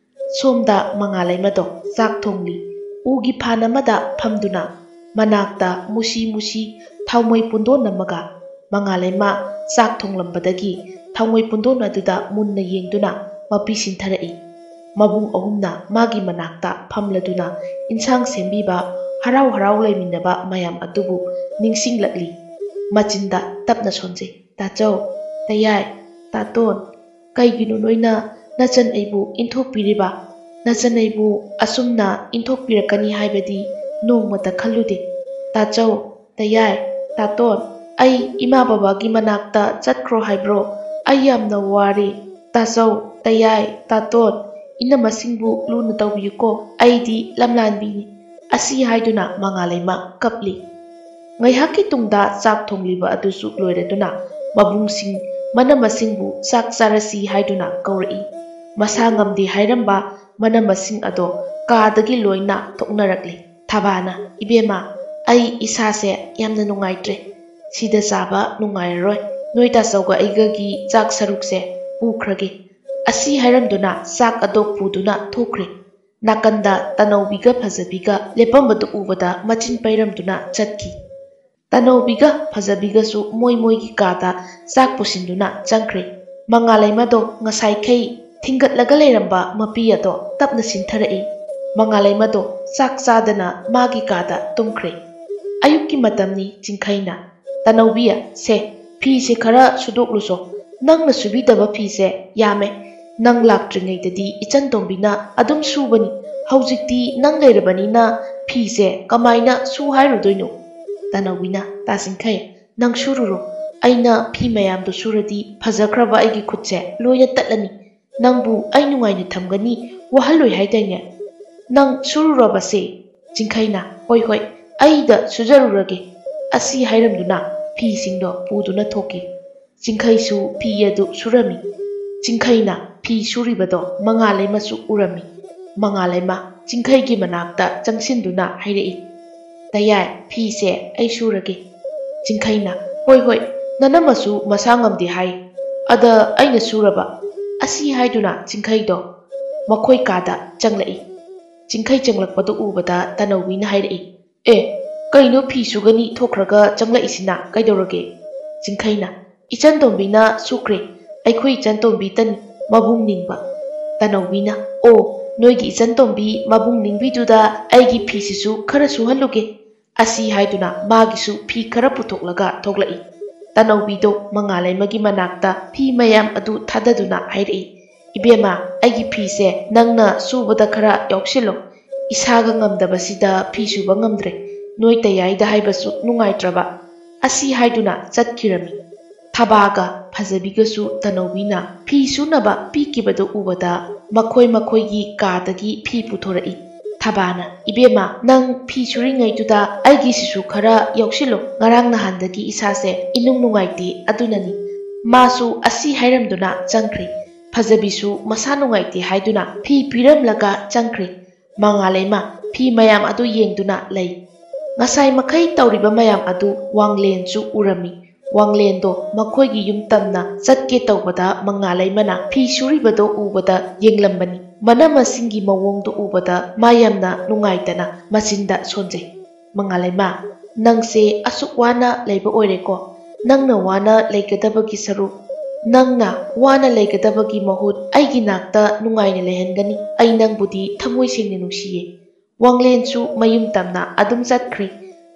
ꯁꯣꯝꯗ ꯃꯉꯥꯂꯩꯃꯗꯣ ꯆꯥꯛ ꯊꯣꯡꯂꯤ꯫ ꯎꯒꯤ ꯐꯥꯟ ꯑꯃꯗ ꯐꯝꯗꯨꯅ ꯃꯅꯥꯛꯇ ꯃꯨꯁꯤ ꯃꯨꯁꯤ ꯊꯥꯎꯃꯩ ꯄꯨꯟꯗꯣꯟ ꯑꯃꯒ ꯃꯉꯥꯂꯩꯃ ꯆꯥꯛ ꯊꯣꯡꯂꯝꯕꯗꯒꯤ ꯊꯥꯎꯃꯩ ꯄꯨꯟꯗꯣꯟ ꯑꯗꯨꯗ ꯃꯨꯟꯅ ꯌꯦꯡꯗꯨꯅ ꯃꯄꯤ ꯁꯤꯟꯊꯔꯛꯏ꯫ ꯃꯕꯨꯡ ꯑꯍꯨꯝꯅ ꯃꯥꯒꯤ ꯃꯅꯥꯛꯇ ꯐꯝꯂꯗꯨꯅ ꯏꯟꯁꯥꯡ ꯁꯦꯝꯕꯤꯕ, ꯍꯔꯥꯎ ꯍꯔꯥꯎ ꯂꯩꯃꯤꯟꯅꯕ ꯃꯌꯥꯝ ꯑꯗꯨꯕꯨ ꯅꯤꯡꯁꯤꯡꯂꯛꯂꯤ꯫ ꯃꯆꯤꯟꯗ ꯇꯞꯅ ꯁꯣꯟꯖꯩ, "ꯇꯥꯆꯧ, ꯇꯌꯥꯏ, ꯇꯥꯇꯣꯟ, ꯀꯩꯒꯤꯅꯣ ꯅꯣꯏꯅ ꯅꯆꯟ ꯑꯩꯕꯨ ꯏꯟꯊꯣꯛꯄꯤꯔꯤꯕ? ꯅꯆꯟ ꯑꯩꯕꯨ ꯑꯁꯨꯝꯅ ꯏꯟꯊꯣꯛꯄꯤꯔꯛꯀꯅꯤ ꯍꯥꯏꯕꯗꯤ ꯅꯣꯡꯃꯇ ꯈꯜꯂꯨꯗꯦ꯫ ꯇꯥꯆꯧ, ꯇꯌꯥꯏ, ꯇꯥꯇꯣꯟ, ꯑꯩ ꯏꯃꯥ ꯕꯕꯥꯒꯤ ꯃꯅꯥꯛꯇ ꯆꯠꯈ꯭ꯔꯣ ꯍꯥꯏꯕ꯭ꯔꯣ? ꯑꯩ ꯌꯥꯝꯅ ꯋꯥꯔꯦ꯫ ꯇꯥꯆꯧ, ꯇꯌꯥꯏ, ꯇꯥꯇꯣꯟ, ꯏꯅꯝꯃꯁꯤꯡꯕꯨ ꯂꯨꯅ ꯇꯧꯕꯤꯌꯨꯀꯣ꯫ ꯑꯩꯗꯤ ꯂꯝꯂꯥꯟꯕꯤꯅꯤ"꯫ ꯑꯁꯤ ꯍꯥꯏꯗꯨꯅ ꯃꯉꯥꯂꯩꯃ ꯀꯞꯂꯤ꯫ ꯉꯥꯏꯍꯥꯛꯀꯤ ꯇꯨꯡꯗ ꯆꯥꯛ ꯊꯣꯡꯂꯤꯕ ꯑꯗꯨꯁꯨ ꯂꯣꯏꯔꯗꯨꯅ ꯃꯕꯨꯡꯁꯤꯡ ꯃꯅꯝꯃꯁꯤꯡꯕꯨ ꯆꯥꯛ ꯆꯥꯔꯁꯤ ꯍꯥꯏꯗꯨꯅ ꯀꯧꯔꯛꯏ꯫ ꯃꯁꯥ ꯉꯝꯗꯦ ꯍꯥꯏꯔꯝꯕ ꯃꯅꯝꯃꯁꯤꯡ ꯑꯗꯣ ꯀꯥꯗꯒꯤ ꯂꯣꯏꯅ ꯊꯣꯛꯅꯔꯛꯂꯤ꯫ ꯊꯕꯥꯅ, "ꯏꯕꯦꯝꯃ, ꯑꯩ ꯏꯁꯥꯁꯦ ꯌꯥꯝꯅ ꯅꯨꯡꯉꯥꯏꯇ꯭ꯔꯦ꯫ ꯁꯤꯗ ꯆꯥꯕ ꯅꯨꯡꯉꯥꯏꯔꯔꯣꯏ꯫ ꯅꯣꯏ ꯇꯥꯆꯧꯒ ꯑꯩꯒꯒꯤ ꯆꯥꯛ ꯁꯔꯨꯛꯁꯦ ꯄꯨꯈ꯭ꯔꯒꯦ"꯫ ꯑꯁꯤ ꯍꯥꯏꯔꯝꯗꯨꯅ ꯆꯥꯛ ꯑꯗꯣ ꯄꯨꯗꯨꯅ ꯊꯣꯛꯈ꯭ꯔꯦ꯫ ꯅꯥꯀꯟꯗ ꯇꯅꯧꯕꯤꯒ ꯐꯖꯕꯤꯒ ꯂꯦꯞꯄꯝꯕꯗꯨ ꯎꯕꯗ ꯃꯆꯤꯟ ꯄꯩꯔꯝꯗꯨꯅ ꯆꯠꯈꯤ꯫ ꯇꯅꯧꯕꯤꯒ ꯐꯖꯕꯤꯒꯁꯨ ꯃꯣꯏ ꯃꯣꯏꯒꯤ ꯀꯥꯗ ꯆꯥꯛ ꯄꯨꯁꯤꯟꯗꯨꯅ ꯆꯪꯈ꯭ꯔꯦ꯫ ꯃꯉꯥꯂꯩꯃꯗꯣ ꯉꯁꯥꯏꯈꯩ ꯊꯤꯡꯒꯠꯂꯒ ꯂꯩꯔꯝꯕ ꯃꯄꯤ ꯑꯗꯣ ꯇꯞꯅ ꯁꯤꯟꯊꯔꯛꯏ꯫ ꯃꯉꯥꯂꯩꯃꯗꯣ ꯆꯥꯛ ꯆꯥꯗꯅ ꯃꯥꯒꯤ ꯀꯥꯗ ꯇꯨꯝꯈ꯭ꯔꯦ꯫ ꯑꯌꯨꯛꯀꯤ ꯃꯇꯝꯅꯤ꯫ ꯆꯤꯡꯈꯩꯅ, "ꯇꯅꯧꯕꯤ, ꯁꯦ, ꯐꯤꯁꯦ ꯈꯔ ꯁꯨꯗꯣꯛꯂꯨꯁꯣ꯫ "ꯅꯪꯅ ꯁꯨꯕꯤꯗꯕ ꯐꯤꯁꯦ ꯌꯥꯝꯃꯦ꯫ ꯅꯪ ꯂꯥꯛꯇ꯭ꯔꯤꯉꯩꯗꯗꯤ ꯏꯆꯟ ꯇꯣꯝꯕꯤꯅ ꯑꯗꯨꯝ ꯁꯨꯕꯅꯤ꯫ ꯍꯧꯖꯤꯛꯇꯤ ꯅꯪ ꯂꯩꯔꯕꯅꯤꯅ ꯐꯤꯁꯦ ꯀꯃꯥꯏꯅ ꯁꯨ ꯍꯥꯏꯔꯨꯗꯣꯏꯅꯣ?" ꯇꯅꯧꯕꯤꯅ, "ꯇꯥ ꯆꯤꯡꯈꯩ, ꯅꯪ ꯁꯨꯔꯨꯔꯣ꯫ ꯑꯩꯅ ꯐꯤ ꯃꯌꯥꯝꯗꯣ ꯁꯨꯔꯗꯤ ꯐꯖꯈ꯭ꯔꯕ ꯑꯩꯒꯤ ꯈꯨꯠꯁꯦ ꯂꯣꯏꯅ ꯇꯠꯂꯅꯤ꯫ ꯅꯪꯕꯨ ꯑꯩ ꯅꯨꯡꯉꯥꯏꯅ ꯊꯝꯒꯅꯤ, ꯋꯥꯍꯜꯂꯣꯏ ꯍꯥꯏꯗꯥꯏꯅꯦ? ꯅꯪ ꯁꯨꯔꯨꯔꯕꯁꯦ?" ꯆꯤꯡꯈꯩꯅ, "ꯍꯣꯏ, ꯍꯣꯏ, ꯑꯩꯗ ꯁꯨꯖꯔꯨꯔꯒꯦ"꯫ ꯑꯁꯤ ꯍꯥꯏꯔꯝꯗꯨꯅ ꯐꯤꯁꯤꯡꯗꯣ ꯄꯨꯗꯨꯅ ꯊꯣꯛꯈꯤ꯫ ꯆꯤꯡꯈꯩꯁꯨ ꯐꯤ ꯑꯗꯨ ꯁꯨꯔꯝꯃꯤ꯫ ꯆꯤꯡꯈꯩꯅ ꯐꯤ ꯁꯨꯔꯤꯕꯗꯣ ꯃꯉꯥꯂꯩꯃꯁꯨ ꯎꯔꯝꯃꯤ꯫ ꯃꯉꯥꯂꯩꯃ ꯆꯤꯡꯈꯩꯒꯤ ꯃꯅꯥꯛꯇ ꯆꯪꯁꯤꯟꯗꯨꯅ ꯍꯥꯏꯔꯛꯏ, "ꯇꯌꯥꯏ, ꯐꯤꯁꯦ ꯑꯩ ꯁꯨꯔꯒꯦ"꯫ ꯆꯤꯡꯈꯩꯅ, "ꯍꯣꯏ, ꯍꯣꯏ, ꯅꯅꯝꯃꯁꯨ ꯃꯁꯥ ꯉꯝꯗꯦ ꯍꯥꯏ꯫ ꯑꯗ ꯑꯩꯅ ꯁꯨꯔꯕ"꯫ ꯑꯁꯤ ꯍꯥꯏꯗꯨꯅ ꯆꯤꯡꯈꯩꯗꯣ ꯃꯈꯣꯏ ꯀꯥꯗ ꯆꯪꯂꯛꯏ꯫ ꯆꯤꯡꯈꯩ ꯆꯪꯂꯛꯄꯗꯨ ꯎꯕꯗ ꯇꯅꯧꯕꯤꯅ ꯍꯥꯏꯔꯛꯏ, "ꯑꯦ, ꯀꯩꯅꯣ ꯐꯤ ꯁꯨꯒꯅꯤ ꯊꯣꯛꯈ꯭ꯔꯒ ꯆꯪꯂꯛꯏꯁꯤꯅ ꯀꯩꯗꯧꯔꯒꯦ?" ꯆꯤꯡꯈꯩꯅ, "ꯏꯆꯟ ꯇꯣꯝꯕꯤꯅ ꯁꯨꯈ꯭ꯔꯦ꯫ ꯑꯩꯈꯣꯏ ꯏꯆꯟ ꯇꯣꯝꯕꯤꯇꯅꯤ ꯃꯕꯨꯡ ꯅꯤꯡꯕ"꯫ ꯇꯅꯧꯕꯤꯅ, "ꯑꯣ, ꯅꯣꯏꯒꯤ ꯏꯆꯟ ꯇꯣꯝꯕꯤ ꯃꯕꯨꯡ ꯅꯤꯡꯕꯤꯗꯨꯗ ꯑꯩꯒꯤ ꯐꯤꯁꯤꯁꯨ ꯈꯔ ꯁꯨꯍꯜꯂꯨꯒꯦ"꯫ ꯑꯁꯤ ꯍꯥꯏꯗꯨꯅ ꯃꯥꯒꯤꯁꯨ ꯐꯤ ꯈꯔ ꯄꯨꯊꯣꯛꯂꯒ ꯊꯣꯛꯂꯛꯏ꯫ ꯇꯅꯧꯕꯤꯗꯣ ꯃꯉꯥꯂꯩꯃꯒꯤ ꯃꯅꯥꯛꯇ ꯐꯤ ꯃꯌꯥꯝ ꯑꯗꯨ ꯊꯥꯗꯗꯨꯅ ꯍꯥꯏꯔꯛꯏ, "ꯏꯕꯦꯝꯃ, ꯑꯩꯒꯤ ꯐꯤꯁꯦ ꯅꯪꯅ ꯁꯨꯕꯗ ꯈꯔ ꯌꯥꯎꯁꯤꯜꯂꯣ꯫ ꯏꯁꯥꯒ ꯉꯝꯗꯕꯁꯤꯗ ꯐꯤ ꯁꯨꯕ ꯉꯝꯗ꯭ꯔꯦ꯫ ꯅꯣꯏ ꯇꯌꯥꯏꯗ ꯍꯥꯏꯕꯁꯨ ꯅꯨꯡꯉꯥꯏꯇ꯭ꯔꯕ"꯫ ꯑꯁꯤ ꯍꯥꯏꯗꯨꯅ ꯆꯠꯈꯤꯔꯝꯃꯤ꯫ ꯊꯕꯥꯒ ꯐꯖꯕꯤꯒꯁꯨ ꯇꯅꯧꯕꯤꯅ ꯐꯤ ꯁꯨꯅꯕ ꯄꯤꯈꯤꯕꯗꯨ ꯎꯕꯗ ꯃꯈꯣꯏ ꯃꯈꯣꯏꯒꯤ ꯀꯥꯗꯒꯤ ꯐꯤ ꯄꯨꯊꯣꯔꯛꯏ꯫ ꯊꯕꯥꯅ, "ꯏꯕꯦꯝꯃ, ꯅꯪ ꯐꯤ ꯁꯨꯔꯤꯉꯩꯗꯨꯗ ꯑꯩꯒꯤꯁꯤꯁꯨ ꯈꯔ ꯌꯥꯎꯁꯤꯜꯂꯣ꯫ ꯉꯔꯥꯡ ꯅꯍꯥꯟꯗꯒꯤ ꯏꯁꯥꯁꯦ ꯏꯅꯨꯡ ꯅꯨꯡꯉꯥꯏꯇꯦ, ꯑꯗꯨꯅꯅꯤ"꯫ ꯃꯥꯁꯨ ꯑꯁꯤ ꯍꯥꯏꯔꯝꯗꯨꯅ ꯆꯪꯈ꯭ꯔꯦ꯫ ꯐꯖꯕꯤꯁꯨ ꯃꯁꯥ ꯅꯨꯡꯉꯥꯏꯇꯦ ꯍꯥꯏꯗꯨꯅ ꯐꯤ ꯄꯤꯔꯝꯂꯒ ꯆꯪꯈ꯭ꯔꯦ꯫ ꯃꯉꯥꯂꯩꯃ ꯐꯤ ꯃꯌꯥꯝ ꯑꯗꯨ ꯌꯦꯡꯗꯨꯅ ꯂꯩ꯫ ꯉꯁꯥꯏ ꯃꯈꯩ ꯇꯧꯔꯤꯕ ꯃꯌꯥꯝ ꯑꯗꯨ ꯋꯥꯡꯂꯦꯟꯁꯨ ꯎꯔꯝꯃꯤ꯫ ꯋꯥꯡꯂꯦꯟꯗꯣ ꯃꯈꯣꯏꯒꯤ ꯌꯨꯝ ꯇꯝꯅ ꯆꯠꯀꯦ ꯇꯧꯕꯗ ꯃꯉꯥꯂꯩꯃꯅ ꯐꯤ ꯁꯨꯔꯤꯕꯗꯣ ꯎꯕꯗ ꯌꯦꯡꯂꯝꯕꯅꯤ꯫ ꯃꯅꯝꯃꯁꯤꯡꯒꯤ ꯃꯑꯣꯡꯗꯨ ꯎꯕꯗ ꯃꯥ ꯌꯥꯝꯅ ꯅꯨꯡꯉꯥꯏꯇꯅ ꯃꯆꯤꯟꯗ ꯁꯣꯟꯖꯩ꯫ "ꯃꯉꯥꯂꯩꯃ, ꯅꯪꯁꯦ ꯑꯁꯨꯛ ꯋꯥꯅ ꯂꯩꯕ ꯑꯣꯏꯔꯦꯀꯣ꯫ ꯅꯪꯅ ꯋꯥꯅ ꯂꯩꯒꯗꯕꯒꯤ ꯁꯔꯨꯛ, ꯅꯪꯅ ꯋꯥꯅ ꯂꯩꯒꯗꯕꯒꯤ ꯃꯍꯨꯠ ꯑꯩꯒꯤ ꯅꯥꯛꯇ ꯅꯨꯡꯉꯥꯏꯅ ꯂꯩꯍꯟꯒꯅꯤ꯫ ꯑꯩ ꯅꯪꯕꯨꯗꯤ ꯊꯃꯣꯏ ꯁꯦꯡꯅ ꯅꯨꯡꯁꯤꯌꯦ"꯫ ꯋꯥꯡꯂꯦꯟꯁꯨ ꯃꯌꯨꯝ ꯇꯝꯅ ꯑꯗꯨꯝ ꯆꯠꯈ꯭ꯔꯦ꯫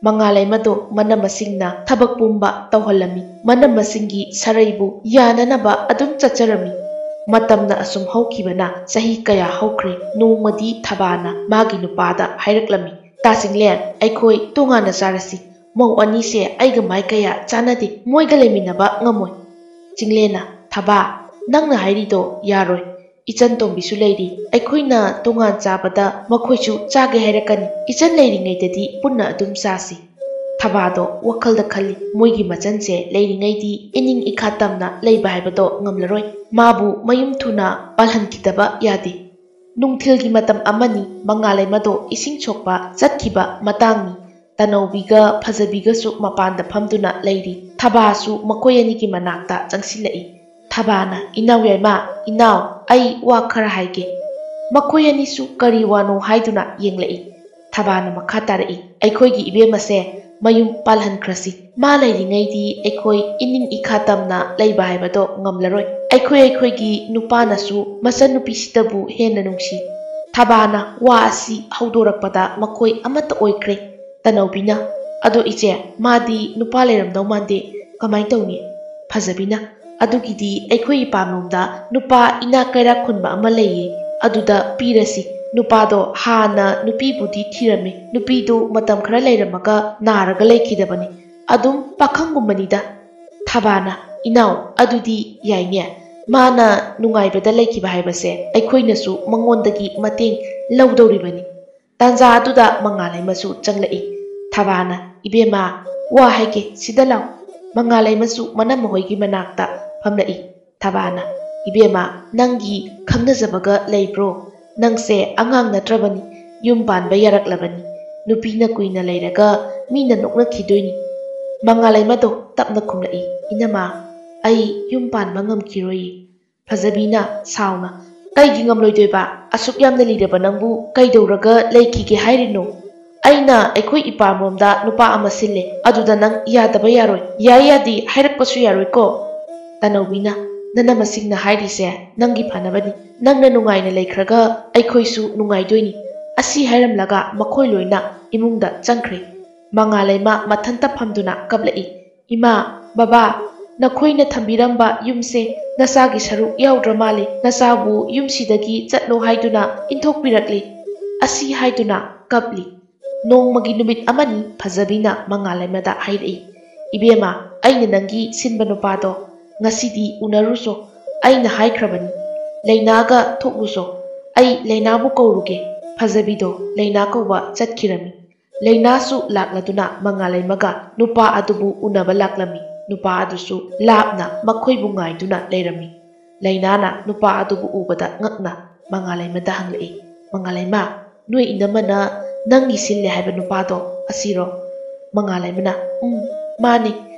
ꯃꯉꯥꯂꯩꯃꯗꯣ ꯃꯅꯝꯃꯁꯤꯡꯅ ꯊꯕꯛ ꯄꯨꯝꯕ ꯇꯧꯍꯜꯂꯝꯃꯤ꯫ ꯃꯅꯝꯃꯁꯤꯡꯒꯤ ꯁꯔꯩꯕꯨ ꯌꯥꯅꯅꯕ ꯑꯗꯨꯝ ꯆꯠꯆꯔꯝꯃꯤ꯫ ꯃꯇꯝꯅ ꯑꯁꯨꯝ ꯍꯧꯈꯤꯕꯅ ꯆꯍꯤ ꯀꯌꯥ ꯍꯧꯈ꯭ꯔꯦ꯫ ꯅꯣꯡꯃꯗꯤ ꯊꯕꯥꯅ ꯃꯥꯒꯤ ꯅꯨꯄꯥꯗ ꯍꯥꯏꯔꯛꯂꯝꯃꯤ, "ꯇꯥ ꯆꯤꯡꯂꯦꯟ, ꯑꯩꯈꯣꯏ ꯇꯣꯉꯥꯟꯅ ꯆꯥꯔꯁꯤ꯫ ꯃꯧ ꯑꯅꯤꯁꯦ ꯑꯩꯒ ꯃꯥꯏ ꯀꯌꯥ ꯆꯥꯟꯅꯗꯦ꯫ ꯃꯣꯏꯒ ꯂꯩꯃꯤꯟꯅꯕ ꯉꯝꯃꯣꯏ꯫" ꯆꯤꯡꯂꯦꯟꯅ, "ꯊꯕꯥ, ꯅꯪꯅ ꯍꯥꯏꯔꯤꯗꯣ ꯌꯥꯔꯣꯏ꯫ ꯏꯆꯟ ꯇꯣꯝꯕꯤꯁꯨ ꯂꯩꯔꯤ꯫ ꯑꯩꯈꯣꯏꯅ ꯇꯣꯉꯥꯟ ꯆꯥꯕꯗ ꯃꯈꯣꯏꯁꯨ ꯆꯥꯒꯦ ꯍꯥꯏꯔꯛꯀꯅꯤ꯫ ꯏꯆꯟ ꯂꯩꯔꯤꯉꯩꯗꯗꯤ ꯄꯨꯟꯅ ꯑꯗꯨꯝ ꯆꯥꯁꯤ꯫" ꯊꯕꯥꯗꯣ ꯋꯥꯈꯜꯗ ꯈꯜꯂꯤ, "ꯃꯣꯏꯒꯤ ꯃꯆꯟꯁꯦ ꯂꯩꯔꯤꯉꯩꯗꯤ ꯏꯅꯤꯡ ꯏꯈꯥ ꯇꯝꯅ ꯂꯩꯕ ꯍꯥꯏꯕꯗꯣ ꯉꯝꯂꯔꯣꯏ꯫ ꯃꯥꯕꯨ ꯃꯌꯨꯝ ꯊꯨꯅ ꯄꯥꯜꯍꯟꯈꯤꯗꯕ ꯌꯥꯗꯦ꯫" ꯅꯨꯡꯊꯤꯜꯒꯤ ꯃꯇꯝ ꯑꯃꯅꯤ꯫ ꯃꯉꯥꯂꯩꯃꯗꯣ ꯏꯁꯤꯡ ꯁꯣꯛꯄ ꯆꯠꯈꯤꯕ ꯃꯇꯥꯡꯅꯤ꯫ ꯇꯅꯧꯕꯤꯒ ꯐꯖꯕꯤꯒꯁꯨ ꯃꯄꯥꯟꯗ ꯐꯝꯗꯨꯅ ꯂꯩꯔꯤ꯫ ꯊꯕꯥꯁꯨ ꯃꯈꯣꯏ ꯑꯅꯤꯒꯤ ꯃꯅꯥꯛꯇ ꯆꯪꯁꯤꯜꯂꯛꯏ꯫ ꯊꯕꯥꯅ, "ꯏꯅꯥꯎ ꯌꯥꯏꯃ, ꯏꯅꯥꯎ, ꯑꯩ ꯋꯥ ꯈꯔ ꯍꯥꯏꯒꯦ꯫" ꯃꯈꯣꯏ ꯑꯅꯤꯁꯨ ꯀꯔꯤ ꯋꯥꯅꯣ ꯍꯥꯏꯗꯨꯅ ꯌꯦꯡꯂꯛꯏ꯫ ꯊꯕꯥꯅ ꯃꯈꯥ ꯇꯥꯔꯛꯏ, "ꯑꯩꯈꯣꯏꯒꯤ ꯏꯕꯦꯝꯃꯁꯦ ꯃꯌꯨꯝ ꯄꯥꯜꯍꯟꯈ꯭ꯔꯁꯤ꯫ ꯃꯥ ꯂꯩꯔꯤꯉꯩꯗꯤ ꯑꯩꯈꯣꯏ ꯏꯅꯤꯡ ꯏꯈꯥ ꯇꯝꯅ ꯂꯩꯕ ꯍꯥꯏꯕꯗꯣ ꯉꯝꯂꯔꯣꯏ꯫ ꯑꯩꯈꯣꯏ ꯑꯩꯈꯣꯏꯒꯤ ꯅꯨꯄꯥꯅꯁꯨ ꯃꯆꯟꯅꯨꯄꯤꯁꯤꯗꯕꯨ ꯍꯦꯟꯅ ꯅꯨꯡꯁꯤ꯫" ꯊꯕꯥꯅ ꯋꯥ ꯑꯁꯤ ꯍꯧꯗꯣꯔꯛꯄꯗ ꯃꯈꯣꯏ ꯑꯃꯠꯇ ꯑꯣꯏꯈ꯭ꯔꯦ꯫ ꯇꯅꯧꯕꯤꯅ, "ꯑꯗꯣ ꯏꯆꯦ, ꯃꯥꯗꯤ ꯅꯨꯄꯥ ꯂꯩꯔꯝꯗꯧ ꯃꯥꯟꯗꯦ, ꯀꯃꯥꯏ ꯇꯧꯅꯤ?" ꯐꯖꯕꯤꯅ, "ꯑꯗꯨꯒꯤꯗꯤ ꯑꯩꯈꯣꯏ ꯏꯄꯥꯝꯂꯣꯝꯗ ꯅꯨꯄꯥ ꯏꯅꯥꯛ ꯀꯩꯔꯥꯛ ꯈꯨꯟꯕ ꯑꯃ ꯂꯩꯌꯦ, ꯑꯗꯨꯗ ꯄꯤꯔꯁꯤ꯫ ꯅꯨꯄꯥꯗꯣ ꯍꯥꯟꯅ ꯅꯨꯄꯤꯕꯨꯗꯤ ꯊꯤꯔꯝꯃꯦ, ꯅꯨꯄꯤꯗꯨ ꯃꯇꯝ ꯈꯔ ꯂꯩꯔꯝꯃꯒ ꯅꯥꯔꯒ ꯂꯩꯈꯤꯗꯕꯅꯤ꯫ ꯑꯗꯨꯝ ꯄꯥꯈꯪꯒꯨꯝꯕꯅꯤꯗ꯫" ꯊꯕꯥꯅ, "ꯏꯅꯥꯎ, ꯑꯗꯨꯗꯤ ꯌꯥꯏꯅꯦ꯫ ꯃꯥꯅ ꯅꯨꯡꯉꯥꯏꯕꯗ ꯂꯩꯈꯤꯕ ꯍꯥꯏꯕꯁꯦ ꯑꯩꯈꯣꯏꯅꯁꯨ ꯃꯉꯣꯟꯗꯒꯤ ꯃꯇꯦꯡ ꯂꯧꯗꯧꯔꯤꯕꯅꯤ꯫" ꯇꯥꯟꯖꯥ ꯑꯗꯨꯗ ꯃꯉꯥꯂꯩꯃꯁꯨ ꯆꯪꯂꯛꯏ꯫ ꯊꯕꯥꯅ, "ꯏꯕꯦꯝꯃ, ꯋꯥ ꯍꯥꯏꯒꯦ, ꯁꯤꯗ ꯂꯥꯎ꯫" ꯃꯉꯥꯂꯩꯃꯁꯨ ꯃꯅꯝꯃ ꯍꯣꯏꯒꯤ ꯃꯅꯥꯛꯇ ꯐꯝꯂꯛꯏ꯫ ꯊꯕꯥꯅ, "ꯏꯕꯦꯝꯃ, ꯅꯪꯒꯤ ꯈꯪꯅꯖꯕꯒ ꯂꯩꯕ꯭ꯔꯣ? ꯅꯪꯁꯦ ꯑꯉꯥꯡ ꯅꯠꯇ꯭ꯔꯕꯅꯤ, ꯌꯨꯝ ꯄꯥꯟꯕ ꯌꯥꯔꯛꯂꯕꯅꯤ꯫ ꯅꯨꯄꯤꯅ ꯀꯨꯏꯅ ꯂꯩꯔꯒ ꯃꯤꯅ ꯅꯣꯛꯅꯈꯤꯗꯣꯏꯅꯤ꯫" ꯃꯉꯥꯂꯩꯃꯗꯣ ꯇꯞꯅ ꯈꯨꯝꯂꯛꯏ, "ꯏꯅꯝꯃ, ꯑꯩ ꯌꯨꯝ ꯄꯥꯟꯕ ꯉꯝꯈꯤꯔꯣꯏꯌꯦ꯫" ꯐꯖꯕꯤꯅ ꯁꯥꯎꯅ, "ꯀꯩꯒꯤ ꯉꯝꯂꯣꯏꯗꯣꯏꯕ? ꯑꯁꯨꯛ ꯌꯥꯝꯅ ꯂꯤꯔꯕ ꯅꯪꯕꯨ ꯀꯩꯗꯧꯔꯒ ꯂꯩꯈꯤꯒꯦ ꯍꯥꯏꯔꯤꯅꯣ? ꯑꯩꯅ ꯑꯩꯈꯣꯏ ꯏꯄꯥꯝꯂꯣꯝꯗ ꯅꯨꯄꯥ ꯑꯃ ꯁꯤꯜꯂꯦ, ꯑꯗꯨꯗ ꯅꯪ ꯌꯥꯗꯕ ꯌꯥꯔꯣꯏ꯫ ꯌꯥꯏ ꯌꯥꯗꯦ ꯍꯥꯏꯔꯛꯄꯁꯨ ꯌꯥꯔꯣꯏꯀꯣ꯫" ꯇꯅꯧꯕꯤꯅ, "ꯅꯅꯝꯃꯁꯤꯡꯅ ꯍꯥꯏꯔꯤꯁꯦ ꯅꯪꯒꯤ ꯐꯅꯕꯅꯤ꯫ ꯅꯪꯅ ꯅꯨꯡꯉꯥꯏꯅ ꯂꯩꯈ꯭ꯔꯒ ꯑꯩꯈꯣꯏꯁꯨ ꯅꯨꯡꯉꯥꯏꯗꯣꯏꯅꯤ꯫" ꯑꯁꯤ ꯍꯥꯏꯔꯝꯂꯒ ꯃꯈꯣꯏ ꯂꯣꯏꯅ ꯏꯃꯨꯡꯗ ꯆꯪꯈ꯭ꯔꯦ꯫ ꯃꯉꯥꯂꯩꯃ ꯃꯊꯟꯇ ꯐꯝꯗꯨꯅ ꯀꯞꯂꯛꯏ꯫ "ꯏꯃꯥ, ꯕꯕꯥ, ꯅꯈꯣꯏꯅ ꯊꯝꯕꯤꯔꯝꯕ ꯌꯨꯝꯁꯦ ꯅꯆꯥꯒꯤ ꯁꯔꯨꯛ ꯌꯥꯎꯗ꯭ꯔ ꯃꯥꯜꯂꯦ꯫ ꯅꯆꯥꯕꯨ ꯌꯨꯝꯁꯤꯗꯒꯤ ꯆꯠꯂꯣ ꯍꯥꯏꯗꯨꯅ ꯏꯟꯊꯣꯛꯄꯤꯔꯛꯂꯤ" ꯑꯁꯤ ꯍꯥꯏꯗꯨꯅ ꯀꯞꯂꯤ꯫ ꯅꯣꯡꯃꯒꯤ ꯅꯨꯃꯤꯠ ꯑꯃꯅꯤ ꯐꯖꯕꯤꯅ ꯃꯉꯥꯂꯩꯃꯗ ꯍꯥꯏꯔꯛꯏ, "ꯏꯕꯦꯝꯃ, ꯑꯩꯅ ꯅꯪꯒꯤ ꯁꯤꯟꯕ ꯅꯨꯄꯥꯗꯣ ꯉꯁꯤꯗꯤ ꯎꯅꯔꯨꯁꯣ꯫ ꯑꯩꯅ ꯍꯥꯏꯈ꯭ꯔꯕꯅꯤ, ꯂꯩꯅꯥꯒ ꯊꯣꯛꯂꯨꯁꯣ꯫ ꯑꯩ ꯂꯩꯅꯥꯕꯨ ꯀꯧꯔꯨꯒꯦ"꯫ ꯐꯖꯕꯤꯗꯣ ꯂꯩꯅꯥ ꯀꯧꯕ ꯆꯠꯈꯤꯔꯝꯃꯤ꯫ ꯂꯩꯅꯥꯁꯨ ꯂꯥꯛꯂꯗꯨꯅ ꯃꯉꯥꯂꯩꯃꯒ ꯅꯨꯄꯥ ꯑꯗꯨꯕꯨ ꯎꯅꯕ ꯂꯥꯛꯂꯝꯃꯤ꯫ ꯅꯨꯄꯥ ꯑꯗꯨꯁꯨ ꯂꯥꯞꯅ ꯃꯈꯣꯏꯕꯨ ꯉꯥꯏꯗꯨꯅ ꯂꯩꯔꯝꯃꯤ꯫ ꯂꯩꯅꯥꯅ ꯅꯨꯄꯥ ꯑꯗꯨꯕꯨ ꯎꯕꯗ ꯉꯛꯅ ꯃꯉꯥꯂꯩꯃꯗ ꯍꯪꯂꯛꯏ, "ꯃꯉꯥꯂꯩꯃ, ꯅꯣꯏ ꯏꯅꯝꯃꯅ ꯅꯪꯒꯤ ꯁꯤꯜꯂꯦ ꯍꯥꯏꯕ ꯅꯨꯄꯥꯗꯣ ꯑꯁꯤꯔꯣ?" ꯃꯉꯥꯂꯩꯃꯅ, "ꯎꯝ, ꯃꯥꯅꯤ꯫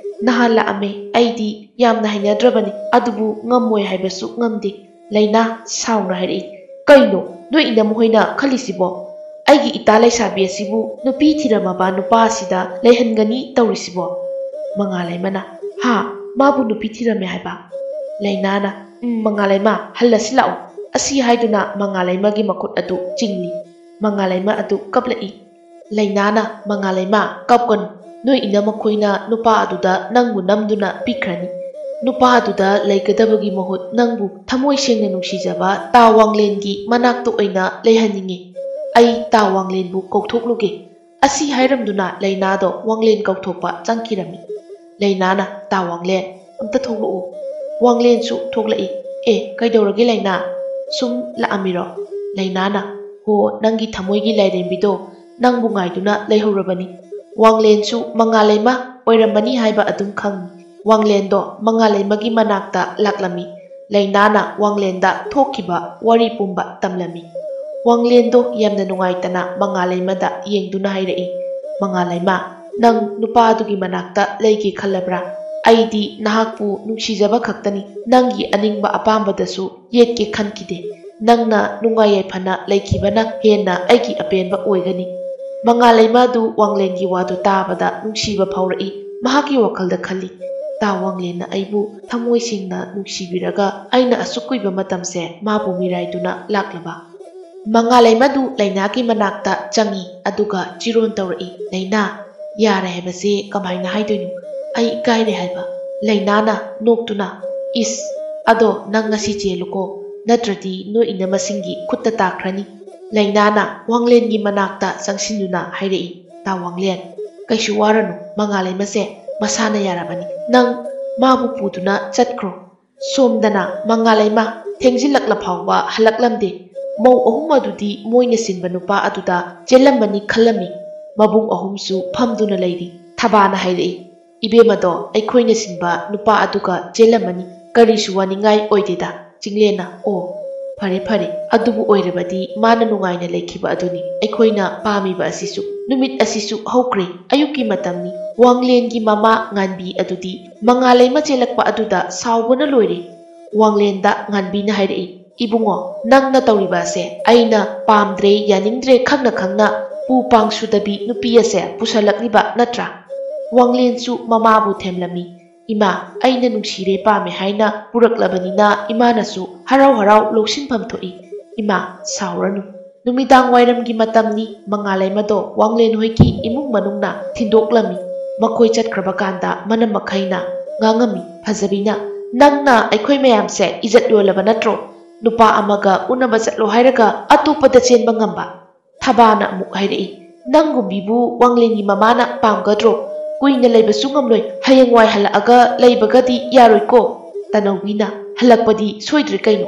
ꯅꯍꯥꯟ ꯂꯥꯛꯑꯝꯃꯦ꯫ ꯑꯩꯗꯤ ꯌꯥꯝꯅ ꯍꯩꯅꯗ꯭ꯔꯕꯅꯤ, ꯑꯗꯨꯕꯨ ꯉꯝꯃꯣꯏ ꯍꯥꯏꯕꯁꯨ ꯉꯝꯗꯦ"꯫ ꯂꯩꯅꯥ ꯁꯥꯎꯅ ꯍꯥꯏꯔꯛꯏ, "ꯀꯩꯅꯣ ꯅꯣꯏ ꯏꯅꯝꯃ ꯍꯣꯏꯅ ꯈꯜꯂꯤꯁꯤꯕꯣ? ꯑꯩꯒꯤ ꯏꯇꯥ ꯂꯩꯁꯥꯕꯤ ꯑꯁꯤꯕꯨ ꯅꯨꯄꯤ ꯊꯤꯔꯝꯃꯕ ꯅꯨꯄꯥ ꯑꯁꯤꯗ ꯂꯩꯍꯟꯒꯅꯤ ꯇꯧꯔꯤꯁꯤꯕꯣ?" ꯃꯉꯥꯂꯩꯃꯅ, "ꯍꯥ? ꯃꯥꯕꯨ ꯅꯨꯄꯤ ꯊꯤꯔꯝꯃꯦ ꯍꯥꯏꯕ?" ꯂꯩꯅꯥꯅ, "ꯎꯝ, ꯃꯉꯥꯂꯩꯃ, ꯍꯜꯂꯁꯤ ꯂꯥꯛꯑꯣ" ꯑꯁꯤ ꯍꯥꯏꯗꯨꯅ ꯃꯉꯥꯂꯩꯃꯒꯤ ꯃꯈꯨꯠ ꯑꯗꯨ ꯆꯤꯡꯂꯤ꯫ ꯃꯉꯥꯂꯩꯃ ꯑꯗꯨ ꯀꯞꯂꯛꯏ꯫ ꯂꯩꯅꯥꯅ, "ꯃꯉꯥꯂꯩꯃ, ꯀꯞꯀꯅꯨ꯫ ꯅꯣꯏ ꯏꯅꯝꯃ ꯈꯣꯏꯅ ꯅꯨꯄꯥ ꯑꯗꯨꯗ ꯅꯪꯕꯨ ꯅꯝꯗꯨꯅ ꯄꯤꯈ꯭ꯔꯅꯤ꯫ ꯅꯨꯄꯥ ꯑꯗꯨꯗ ꯂꯩꯒꯗꯕꯒꯤ ꯃꯍꯨꯠ ꯅꯪꯕꯨ ꯊꯃꯣꯏ ꯁꯦꯡꯅ ꯅꯨꯡꯁꯤꯖꯕ ꯇꯥ ꯋꯥꯡꯂꯦꯟꯒꯤ ꯃꯅꯥꯛꯇ ꯑꯣꯏꯅ ꯂꯩꯍꯟꯅꯤꯡꯉꯤ꯫ ꯑꯩ ꯇꯥ ꯋꯥꯡꯂꯦꯟꯕꯨ ꯀꯧꯊꯣꯛꯂꯨꯒꯦ" ꯑꯁꯤ ꯍꯥꯏꯔꯝꯗꯨꯅ ꯂꯩꯅꯥꯗꯣ ꯋꯥꯡꯂꯦꯟ ꯀꯧꯊꯣꯛꯄ ꯆꯪꯈꯤꯔꯝꯃꯤ꯫ ꯂꯩꯅꯥꯅ, "ꯇꯥ ꯋꯥꯡꯂꯦꯟ, ꯑꯝꯇ ꯊꯣꯛꯂꯛꯎ"꯫ ꯋꯥꯡꯂꯦꯟꯁꯨ ꯊꯣꯛꯂꯛꯏ꯫ "ꯑꯦ, ꯀꯩꯗꯧꯔꯒꯦ ꯂꯩꯅꯥ? ꯁꯨꯝ ꯂꯥꯛꯑꯝꯃꯤꯔꯣ?" ꯂꯩꯅꯥꯅ, "ꯍꯣ, ꯅꯪꯒꯤ ꯊꯃꯣꯏꯒꯤ ꯂꯥꯏꯔꯦꯝꯕꯤꯗꯣ ꯅꯪꯕꯨ ꯉꯥꯏꯗꯨꯅ ꯂꯩꯍꯧꯔꯕꯅꯤ"꯫ ꯋꯥꯡꯂꯦꯟꯁꯨ ꯃꯉꯥꯂꯩꯃ ꯑꯣꯏꯔꯝꯃꯅꯤ ꯍꯥꯏꯕ ꯑꯗꯨꯝ ꯈꯪꯏ꯫ ꯋꯥꯡꯂꯦꯟꯗꯣ ꯃꯉꯥꯂꯩꯃꯒꯤ ꯃꯅꯥꯛꯇ ꯂꯥꯛꯂꯝꯃꯤ꯫ ꯂꯩꯅꯥꯅ ꯋꯥꯡꯂꯦꯟꯗ ꯊꯣꯛꯈꯤꯕ ꯋꯥꯔꯤ ꯄꯨꯝꯕ ꯇꯝꯂꯝꯃꯤ꯫ ꯋꯥꯡꯂꯦꯟꯗꯣ ꯌꯥꯝꯅ ꯅꯨꯡꯉꯥꯏꯇꯅ ꯃꯉꯥꯂꯩꯃꯗ ꯌꯦꯡꯗꯨꯅ ꯍꯥꯏꯔꯛꯏ, "ꯃꯉꯥꯂꯩꯃ, ꯅꯪ ꯅꯨꯄꯥ ꯑꯗꯨꯒꯤ ꯃꯅꯥꯛꯇ ꯂꯩꯒꯦ ꯈꯜꯂꯕ꯭ꯔꯥ? ꯑꯩꯗꯤ ꯅꯍꯥꯛꯄꯨ ꯅꯨꯡꯁꯤꯖꯕ ꯈꯛꯇꯅꯤ꯫ ꯅꯪꯒꯤ ꯑꯅꯤꯡꯕ ꯑꯄꯥꯝꯕꯗꯁꯨ ꯌꯦꯠꯀꯦ ꯈꯟꯈꯤꯗꯦ꯫ ꯅꯪꯅ ꯅꯨꯡꯉꯥꯏ ꯌꯥꯏꯐꯅ ꯂꯩꯈꯤꯕꯅ ꯍꯦꯟꯅ ꯑꯩꯒꯤ ꯑꯄꯦꯟꯕ ꯑꯣꯏꯒꯅꯤ"꯫ ꯃꯉꯥꯂꯩꯃ ꯑꯗꯨ ꯋꯥꯡꯂꯦꯟꯒꯤ ꯋꯥꯗꯨ ꯇꯥꯕꯗ ꯅꯨꯡꯁꯤꯕ ꯐꯥꯎꯔꯛꯏ꯫ ꯃꯍꯥꯛꯀꯤ ꯋꯥꯈꯜꯗ ꯈꯜꯂꯤ, "ꯇꯥ ꯋꯥꯡꯂꯦꯟꯅ ꯑꯩꯕꯨ ꯊꯃꯣꯏ ꯁꯦꯡꯅ ꯅꯨꯡꯁꯤꯕꯤꯔꯒ ꯑꯩꯅ ꯑꯁꯨꯛ ꯀꯨꯏꯕ ꯃꯇꯝꯁꯦ ꯃꯥꯕꯨ ꯃꯤꯔꯥꯏꯗꯨꯅ ꯂꯥꯛꯂꯕ"꯫ ꯃꯉꯥꯂꯩꯃꯗꯨ ꯂꯩꯅꯥꯒꯤ ꯃꯅꯥꯛꯇ ꯆꯪꯏ, ꯑꯗꯨꯒ ꯆꯤꯔꯣꯟ ꯇꯧꯔꯛꯏ, "ꯂꯩꯅꯥ, "ꯌꯥꯔꯦ ꯍꯥꯏꯕꯁꯦ ꯀꯃꯥꯏꯅ ꯍꯥꯏꯗꯣꯏꯅꯣ? ꯑꯩ ꯏꯀꯥꯏꯔꯦ" ꯍꯥꯏꯕ꯫ ꯂꯩꯅꯥꯅ ꯅꯣꯛꯇꯨꯅ, "ꯏꯁ, ꯑꯗꯣ ꯅꯪ ꯉꯁꯤ ꯆꯦꯜꯂꯨꯀꯣ, ꯅꯠꯇ꯭ꯔꯗꯤ ꯅꯣꯏ ꯏꯅꯝꯃꯁꯤꯡꯒꯤ ꯈꯨꯠꯇ ꯇꯥꯈ꯭ꯔꯅꯤ"꯫ ꯂꯩꯅꯥꯅ ꯋꯥꯡꯂꯦꯟꯒꯤ ꯃꯅꯥꯛꯇ ꯆꯪꯁꯤꯟꯗꯨꯅ ꯍꯥꯏꯔꯛꯏ, "ꯇꯥ ꯋꯥꯡꯂꯦꯟ, ꯀꯩꯁꯨ ꯋꯥꯔꯅꯨ, ꯃꯉꯥꯂꯩꯃꯁꯦ ꯃꯁꯥꯅ ꯌꯥꯔꯕꯅꯤ꯫ ꯅꯪ ꯃꯥꯕꯨ ꯄꯨꯗꯨꯅ ꯆꯠꯈ꯭ꯔꯣ"꯫ ꯁꯣꯝꯗꯅ ꯃꯉꯥꯂꯩꯃ ꯊꯦꯡꯖꯤꯜꯂꯛꯂ ꯐꯥꯎꯕ ꯍꯜꯂꯛꯂꯝꯗꯦ꯫ ꯃꯧ ꯑꯍꯨꯝ ꯑꯗꯨꯗꯤ ꯃꯣꯏꯅ ꯁꯤꯟꯕ ꯅꯨꯄꯥ ꯑꯗꯨꯗ ꯆꯦꯜꯂꯝꯃꯅꯤ ꯈꯜꯂꯝꯃꯤ꯫ ꯃꯕꯨꯡ ꯑꯍꯨꯝꯁꯨ ꯐꯝꯗꯨꯅ ꯂꯩꯔꯤ꯫ ꯊꯕꯥꯅ ꯍꯥꯏꯔꯛꯏ, "ꯏꯕꯦꯝꯃꯗꯣ ꯑꯩꯈꯣꯏꯅ ꯁꯤꯟꯕ ꯅꯨꯄꯥ ꯑꯗꯨꯒ ꯆꯦꯜꯂꯝꯃꯅꯤ꯫ ꯀꯔꯤꯁꯨ ꯋꯥꯅꯤꯡꯉꯥꯏ ꯑꯣꯏꯗꯦꯗ"꯫ ꯆꯤꯡꯂꯦꯟꯅ, "ꯑꯣ, ꯐꯔꯦ ꯐꯔꯦ, ꯑꯗꯨꯕꯨ ꯑꯣꯏꯔꯕꯗꯤ ꯃꯥꯅ ꯅꯨꯡꯉꯥꯏꯅ ꯂꯩꯈꯤꯕ ꯑꯗꯨꯅꯤ ꯑꯩꯈꯣꯏꯅ ꯄꯥꯝꯃꯤꯕ ꯑꯁꯤꯁꯨ꯫ ꯅꯨꯃꯤꯠ ꯑꯁꯤꯁꯨ ꯍꯧꯈ꯭ꯔꯦ, ꯑꯌꯨꯛꯀꯤ ꯃꯇꯝꯅꯤ꯫ ꯋꯥꯡꯂꯦꯟꯒꯤ ꯃꯃꯥ ꯉꯥꯟꯕꯤ ꯑꯗꯨꯗꯤ ꯃꯉꯥꯂꯩꯃ ꯆꯦꯜꯂꯛꯄ ꯑꯗꯨꯗ ꯁꯥꯎꯕꯅ ꯂꯣꯏꯔꯦ"꯫ ꯋꯥꯡꯂꯦꯟꯗ ꯉꯥꯟꯕꯤꯅ ꯍꯥꯏꯔꯛꯏ, "ꯏꯕꯨꯡꯉꯣ, ꯅꯪꯅ ꯇꯧꯔꯤꯕ ꯑꯁꯦ ꯑꯩꯅ ꯄꯥꯝꯗ꯭ꯔꯦ, ꯌꯥꯅꯤꯡꯗ꯭ꯔꯦ ꯈꯪꯅ ꯈꯪꯅ ꯄꯨ ꯄꯥꯡ ꯁꯨꯗꯕꯤ ꯅꯨꯄꯤ ꯑꯁꯦ ꯄꯨꯁꯜꯂꯛꯂꯤꯕ ꯅꯠꯇ꯭ꯔꯥ?" ꯋꯥꯡꯂꯦꯟꯁꯨ ꯃꯃꯥꯕꯨ ꯊꯦꯝꯂꯝꯃꯤ꯫ "ꯏꯃꯥ, ꯑꯩꯅ ꯅꯨꯡꯁꯤꯔꯦ ꯄꯥꯝꯃꯦ ꯍꯥꯏꯅ ꯄꯨꯔꯛꯂꯕꯅꯤꯅ ꯏꯃꯥꯅꯁꯨ ꯍꯔꯥꯎ ꯍꯔꯥꯎ ꯂꯧꯁꯤꯟꯐꯝ ꯊꯣꯛꯏ꯫ ꯏꯃꯥ, ꯁꯥꯎꯔꯅꯨ꯫ ꯅꯨꯃꯤꯗꯥꯡ ꯋꯥꯏꯔꯝꯒꯤ ꯃꯇꯝꯅꯤ, ꯃꯉꯥꯂꯩꯃꯗꯣ ꯋꯥꯡꯂꯦꯟ ꯍꯣꯏꯒꯤ ꯏꯃꯨꯡ ꯃꯅꯨꯡꯅ ꯊꯤꯟꯗꯣꯛꯂꯝꯃꯤ꯫ ꯃꯈꯣꯏ ꯆꯠꯈ꯭ꯔꯕ ꯀꯥꯟꯗ ꯃꯅꯝ ꯃꯈꯩꯅ ꯉꯥꯡꯉꯝꯃꯤ"꯫ ꯐꯖꯕꯤꯅ, "ꯅꯪꯅ ꯑꯩꯈꯣꯏ ꯃꯌꯥꯝꯁꯦ ꯏꯖꯠ ꯌꯣꯜꯂꯕ ꯅꯠꯇ꯭ꯔꯣ? ꯅꯨꯄꯥ ꯑꯃꯒ ꯎꯅꯕ ꯆꯠꯂꯣ ꯍꯥꯏꯔꯒ ꯑꯇꯣꯞꯄꯗ ꯆꯦꯟꯕ ꯉꯝꯕ?" ꯊꯕꯥꯅ ꯑꯃꯨꯛ ꯍꯥꯏꯔꯛꯏ, "ꯅꯪꯒꯨꯝꯕꯤꯕꯨ ꯋꯥꯡꯂꯦꯟꯒꯤ ꯃꯃꯥꯅ ꯄꯥꯝꯒꯗ꯭ꯔꯣ? ꯀꯨꯏꯅ ꯂꯩꯕꯁꯨ ꯉꯝꯂꯣꯏ, ꯍꯌꯦꯡꯋꯥꯏ ꯍꯜꯂꯛꯑꯒ ꯂꯩꯕꯒꯗꯤ ꯌꯥꯔꯣꯏꯀꯣ"꯫ ꯇꯅꯧꯕꯤꯅ, "ꯍꯜꯂꯛꯄꯗꯤ ꯁꯣꯏꯗ꯭ꯔꯦ ꯀꯩꯅꯣ꯫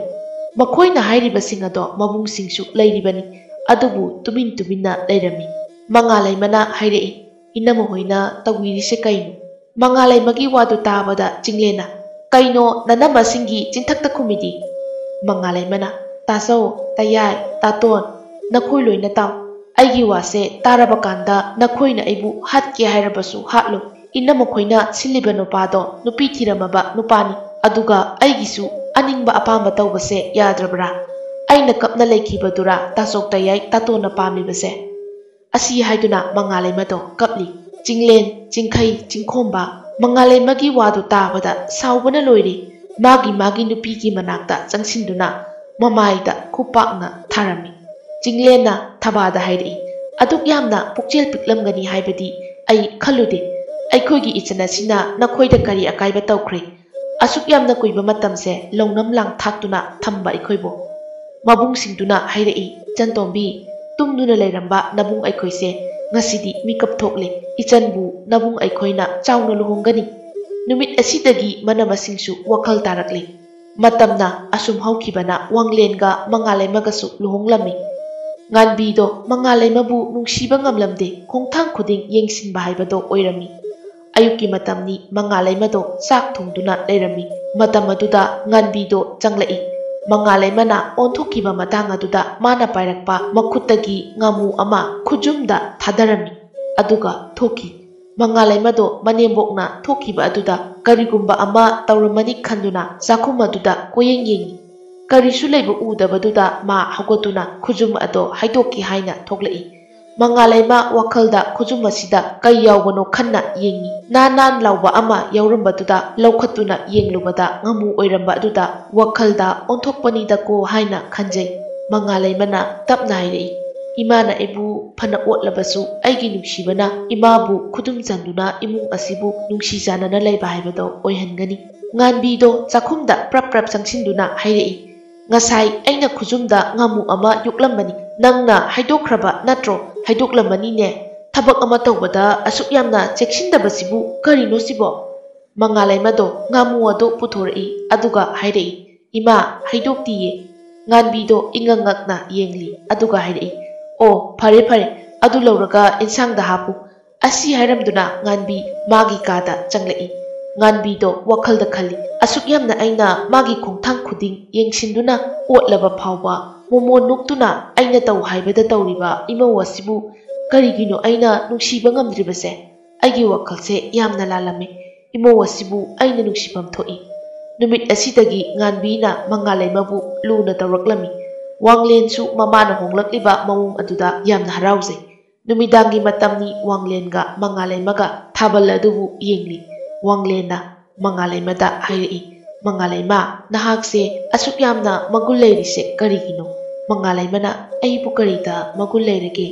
ꯃꯈꯣꯏꯅ ꯍꯥꯏꯔꯤꯕꯁꯤꯡ ꯑꯗꯣ ꯃꯕꯨꯡꯁꯤꯡꯁꯨ ꯂꯩꯔꯤꯕꯅꯤ"꯫ ꯑꯗꯨꯕꯨ ꯇꯨꯃꯤꯟ ꯇꯨꯃꯤꯟꯅ ꯂꯩꯔꯝꯃꯤ꯫ ꯃꯉꯥꯂꯩꯃꯅ ꯍꯥꯏꯔꯛꯏ, "ꯏꯅꯝꯃ ꯍꯣꯏꯅ ꯇꯧꯕꯤꯔꯤꯁꯦ ꯀꯩꯅꯣ?" ꯃꯉꯥꯂꯩꯃꯒꯤ ꯋꯥꯗꯨ ꯇꯥꯕꯗ ꯆꯤꯡꯂꯦꯟꯅ, "ꯀꯩꯅꯣ ꯅꯅꯝꯃꯁꯤꯡꯒꯤ ꯆꯤꯟꯊꯛꯇ ꯈꯨꯝꯃꯤꯗꯤ?" ꯃꯉꯥꯂꯩꯃꯅ, "ꯇꯥꯆꯧ, ꯇꯌꯥꯏ, ꯇꯥꯇꯣꯟ, ꯅꯈꯣꯏ ꯂꯣꯏꯅ ꯇꯥꯎ꯫ ꯑꯩꯒꯤ ꯋꯥꯁꯦ ꯇꯥꯔꯕ ꯀꯥꯟꯗ ꯅꯈꯣꯏꯅ ꯑꯩꯕꯨ ꯍꯥꯠꯀꯦ ꯍꯥꯏꯔꯕꯁꯨ ꯍꯥꯠꯂꯨ꯫ ꯏꯅꯝꯃꯈꯣꯏꯅ ꯁꯤꯜꯂꯤꯕ ꯅꯨꯄꯥꯗꯣ ꯅꯨꯄꯤ ꯊꯤꯔꯝꯃꯕ ꯅꯨꯄꯥꯅꯤ꯫ ꯑꯗꯨꯒ ꯑꯩꯒꯤꯁꯨ ꯑꯅꯤꯡꯕ ꯑꯄꯥꯝꯕ ꯇꯧꯕꯁꯦ ꯌꯥꯗ꯭ꯔꯕ꯭ꯔꯥ? ꯑꯩꯅ ꯀꯞꯅ ꯂꯩꯈꯤꯕꯗꯨꯔꯥ ꯇꯥꯆꯧ, ꯇꯌꯥꯏ, ꯇꯥꯇꯣꯟꯅ ꯄꯥꯝꯂꯤꯕꯁꯦ?" ꯑꯁꯤ ꯍꯥꯏꯗꯨꯅ ꯃꯉꯥꯂꯩꯃꯗꯣ ꯀꯞꯂꯤ꯫ ꯆꯤꯡꯂꯦꯟ, ꯆꯤꯡꯈꯩ, ꯆꯤꯡꯈꯣꯝꯕ ꯃꯉꯥꯂꯩꯃꯒꯤ ꯋꯥꯗꯨ ꯇꯥꯕꯗ ꯁꯥꯎꯕꯅ ꯂꯣꯏꯔꯦ꯫ ꯃꯥꯒꯤ ꯃꯥꯒꯤ ꯅꯨꯄꯤꯒꯤ ꯃꯅꯥꯛꯇ ꯆꯪꯁꯤꯟꯗꯨꯅ ꯃꯃꯥꯏꯗ ꯈꯨꯄꯥꯛꯅ ꯊꯥꯔꯝꯃꯤ꯫ ꯆꯤꯡꯂꯦꯟꯅ ꯊꯕꯥꯗ ꯍꯥꯏꯔꯛꯏ, "ꯑꯗꯨꯛ ꯌꯥꯝꯅ ꯄꯨꯛꯆꯦꯜ ꯄꯤꯛꯂꯝꯒꯅꯤ ꯍꯥꯏꯕꯗꯤ ꯑꯩ ꯈꯜꯂꯨꯗꯦ, ꯑꯩꯈꯣꯏꯒꯤ ꯏꯆꯟ ꯑꯁꯤꯅ ꯅꯈꯣꯏꯗ ꯀꯔꯤ ꯑꯀꯥꯏꯕ ꯇꯧꯈ꯭ꯔꯦ? ꯑꯁꯨꯛ ꯌꯥꯝꯅ ꯀꯨꯏꯕ ꯃꯇꯝꯁꯦ ꯂꯧꯅꯝ ꯂꯥꯡ ꯊꯥꯛꯇꯨꯅ ꯊꯝꯕ ꯑꯩꯈꯣꯏꯕꯨ꯫ ꯃꯕꯨꯡꯁꯤꯡꯗꯨꯅ ꯍꯥꯏꯔꯛꯏ, "ꯏꯆꯟꯇꯣꯝꯕꯤ, ꯇꯨꯝꯗꯨꯅ ꯂꯩꯔꯝꯕ ꯅꯕꯨꯡ ꯑꯩꯈꯣꯏꯁꯦ ꯉꯁꯤꯗꯤ ꯃꯤꯀꯞ ꯊꯣꯛꯂꯦ꯫ ꯏꯆꯟꯕꯨ ꯅꯕꯨꯡ ꯑꯩꯈꯣꯏꯅ ꯆꯥꯎꯅ ꯂꯨꯍꯣꯡꯒꯅꯤ꯫ ꯅꯨꯃꯤꯠ ꯑꯁꯤꯗꯒꯤ ꯃꯅꯝꯁꯤꯡꯁꯨ ꯋꯥꯈꯜ ꯇꯥꯔꯛꯂꯦ꯫" ꯃꯇꯝꯅ ꯑꯁꯨꯝ ꯍꯧꯈꯤꯕꯅ ꯋꯥꯡꯂꯦꯟꯒ ꯃꯉꯥꯂꯩꯃꯒꯁꯨ ꯂꯨꯍꯣꯡꯂꯝꯃꯤ꯫ ꯉꯥꯟꯕꯤꯗꯣ ꯃꯉꯥꯂꯩꯃꯕꯨ ꯅꯨꯡꯁꯤꯕ ꯉꯝꯂꯝꯗꯦ, ꯈꯣꯡꯊꯥꯡ ꯈꯨꯗꯤꯡ ꯌꯦꯡꯁꯤꯟꯕ ꯍꯥꯏꯕꯗꯣ ꯑꯣꯏꯔꯝꯃꯤ꯫ ꯑꯌꯨꯛꯀꯤ ꯃꯇꯝꯅꯤ, ꯃꯉꯥꯂꯩꯃꯗꯣ ꯆꯥꯛ ꯊꯣꯡꯗꯨꯅ ꯂꯩꯔꯝꯃꯤ꯫ ꯃꯇꯝ ꯑꯗꯨꯗ ꯉꯥꯟꯕꯤꯗꯣ ꯆꯪꯂꯛꯏ꯫ ꯃꯉꯥꯂꯩꯃꯅ ꯑꯣꯟꯊꯣꯛꯈꯤꯕ ꯃꯇꯥꯡ ꯑꯗꯨꯗ ꯃꯥꯅ ꯄꯥꯏꯔꯛꯄ ꯃꯈꯨꯠꯇꯒꯤ ꯉꯥꯃꯨ ꯑꯃ ꯈꯨꯖꯨꯝꯗ ꯊꯥꯗꯔꯝꯃꯤ꯫ ꯑꯗꯨꯒ ꯊꯣꯛꯈꯤ꯫ ꯃꯉꯥꯂꯩꯃꯗꯣ ꯃꯅꯦꯝꯕꯣꯛꯅ ꯊꯣꯛꯈꯤꯕ ꯑꯗꯨꯗ ꯀꯔꯤꯒꯨꯝꯕ ꯑꯃ ꯇꯧꯔꯝꯃꯅꯤ ꯈꯟꯗꯨꯅ ꯆꯥꯛꯈꯨꯝ ꯑꯗꯨꯗ ꯀꯣꯏꯌꯦꯡ ꯌꯦꯡꯉꯤ꯫ ꯀꯔꯤꯁꯨ ꯂꯩꯕ ꯎꯗꯕꯗꯨꯗ ꯃꯥ ꯍꯧꯒꯠꯇꯨꯅ ꯈꯨꯖꯨꯝ ꯑꯗꯣ ꯍꯥꯏꯗꯣꯛꯀꯦ ꯍꯥꯏꯅ ꯊꯣꯛꯂꯛꯏ꯫ ꯃꯉꯥꯂꯩꯃ ꯋꯥꯈꯜꯗ ꯈꯨꯖꯨꯝ ꯑꯁꯤꯗ ꯀꯩ ꯌꯥꯎꯕꯅꯣ ꯈꯟꯅ ꯌꯦꯡꯉꯤ꯫ ꯅꯥꯟ ꯅꯥꯟ ꯂꯥꯎꯕ ꯑꯃ ꯌꯥꯎꯔꯝꯕꯗꯨꯗ ꯂꯧꯈꯠꯇꯨꯅ ꯌꯦꯡꯂꯨꯕꯗ ꯉꯥꯃꯨ ꯑꯣꯏꯔꯝꯕ ꯑꯗꯨꯗ ꯋꯥꯈꯜꯗ ꯑꯣꯟꯊꯣꯛꯄꯅꯤꯗꯀꯣ ꯍꯥꯏꯅ ꯈꯟꯖꯩ꯫ ꯃꯉꯥꯂꯩꯃꯅ ꯇꯞꯅ ꯍꯥꯏꯔꯛꯏ, "ꯏꯃꯥꯅ ꯑꯩꯕꯨ ꯐꯅ ꯑꯣꯠꯂꯕꯁꯨ ꯑꯩꯒꯤ ꯅꯨꯡꯁꯤꯕꯅ ꯏꯃꯥꯕꯨ ꯈꯨꯗꯨꯝ ꯆꯟꯗꯨꯅ ꯏꯃꯨꯡ ꯑꯁꯤꯕꯨ ꯅꯨꯡꯁꯤ ꯆꯥꯟꯅꯅ ꯂꯩꯕ ꯍꯥꯏꯕꯗꯣ ꯑꯣꯏꯍꯟꯒꯅꯤ꯫" ꯉꯥꯟꯕꯤꯗꯣ ꯆꯥꯛꯈꯨꯝꯗ ꯄ꯭ꯔꯞ ꯄ꯭ꯔꯞ ꯆꯪꯁꯤꯟꯗꯨꯅ ꯍꯥꯏꯔꯛꯏ, "ꯉꯁꯥꯏ ꯑꯩꯅ ꯈꯨꯖꯨꯝꯗ ꯉꯥꯃꯨ ꯑꯃ ꯌꯣꯛꯂꯝꯕꯅꯤ꯫ ꯅꯪꯅ ꯍꯥꯏꯗꯣꯛꯈ꯭ꯔꯕ ꯅꯠꯇ꯭ꯔꯣ? ꯍꯥꯏꯗꯣꯛꯂꯝꯃꯅꯤꯅꯦ꯫ ꯊꯕꯛ ꯑꯃ ꯇꯧꯕꯗ ꯑꯁꯨꯛ ꯌꯥꯝꯅ ꯆꯦꯛꯁꯤꯟꯗꯕꯁꯤꯕꯨ ꯀꯔꯤꯅꯣ ꯁꯤꯕꯣ?" ꯃꯉꯥꯂꯩꯃꯗꯣ ꯉꯥꯃꯨ ꯑꯗꯨ ꯄꯨꯊꯣꯔꯛꯏ, ꯑꯗꯨꯒ ꯍꯥꯏꯔꯛꯏ, "ꯏꯃꯥ, ꯍꯥꯏꯗꯣꯛꯇꯤꯌꯦ꯫" ꯉꯥꯟꯕꯤꯗꯣ ꯏꯉꯛ ꯉꯛꯅ ꯌꯦꯡꯂꯤ, ꯑꯗꯨꯒ ꯍꯥꯏꯔꯛꯏ, "ꯑꯣ, ꯐꯔꯦ ꯐꯔꯦ, ꯑꯗꯨ ꯂꯧꯔꯒ ꯏꯟꯁꯥꯡꯗ ꯍꯥꯞꯄꯨ꯫" ꯑꯁꯤ ꯍꯥꯏꯔꯝꯗꯨꯅ ꯉꯥꯟꯕꯤ ꯃꯥꯒꯤ ꯀꯥꯗ ꯆꯪꯂꯛꯏ꯫ ꯉꯥꯟꯕꯤꯗꯣ ꯋꯥꯈꯜꯗ ꯈꯜꯂꯤ, "ꯑꯁꯨꯛ ꯌꯥꯝꯅ ꯑꯩꯅ ꯃꯥꯒꯤ ꯈꯣꯡꯊꯥꯡ ꯈꯨꯗꯤꯡ ꯌꯦꯡꯁꯤꯟꯗꯨꯅ ꯑꯣꯠꯂꯕ ꯐꯥꯎꯕ ꯃꯣꯃꯣꯟ ꯅꯣꯛꯇꯨꯅ ꯑꯩꯅ ꯇꯧ ꯍꯥꯏꯕꯗ ꯇꯧꯔꯤꯕ ꯏꯃꯧ ꯑꯁꯤꯕꯨ ꯀꯔꯤꯒꯤꯅꯣ ꯑꯩꯅ ꯅꯨꯡꯁꯤꯕ ꯉꯝꯗ꯭ꯔꯤꯕꯁꯦ? ꯑꯩꯒꯤ ꯋꯥꯈꯜꯁꯦ ꯌꯥꯝꯅ ꯂꯥꯜꯂꯝꯃꯤ꯫ ꯏꯃꯧ ꯑꯁꯤꯕꯨ ꯑꯩꯅ ꯅꯨꯡꯁꯤꯐꯝ ꯊꯣꯛꯏ꯫" ꯅꯨꯃꯤꯠ ꯑꯁꯤꯗꯒꯤ ꯉꯥꯟꯕꯤꯅ ꯃꯉꯥꯂꯩꯃꯕꯨ ꯂꯨꯅ ꯇꯧꯔꯛꯂꯝꯃꯤ꯫ ꯋꯥꯡꯂꯦꯟꯁꯨ ꯃꯃꯥꯅ ꯍꯣꯡꯂꯛꯂꯤꯕ ꯃꯑꯣꯡ ꯑꯗꯨꯗ ꯌꯥꯝꯅ ꯍꯔꯥꯎꯖꯩ꯫ ꯅꯨꯃꯤꯗꯥꯡꯒꯤ ꯃꯇꯝꯅꯤ꯫ ꯋꯥꯡꯂꯦꯟꯒ ꯃꯉꯥꯂꯩꯃꯒ ꯊꯥꯕꯜ ꯑꯗꯨꯕꯨ ꯌꯦꯡꯂꯤ꯫ ꯋꯥꯡꯂꯦꯟꯅ ꯃꯉꯥꯂꯩꯃꯗ ꯍꯥꯏꯔꯛꯏ, "ꯃꯉꯥꯂꯩꯃ, ꯅꯍꯥꯛꯁꯦ ꯑꯁꯨꯛ ꯌꯥꯝꯅ ꯃꯒꯨꯟ ꯂꯩꯔꯤꯁꯦ ꯀꯔꯤꯒꯤꯅꯣ?" ꯃꯉꯥꯂꯩꯃꯅ, "ꯑꯩꯕꯨ ꯀꯔꯤꯗ ꯃꯒꯨꯟ ꯂꯩꯔꯒꯦ?"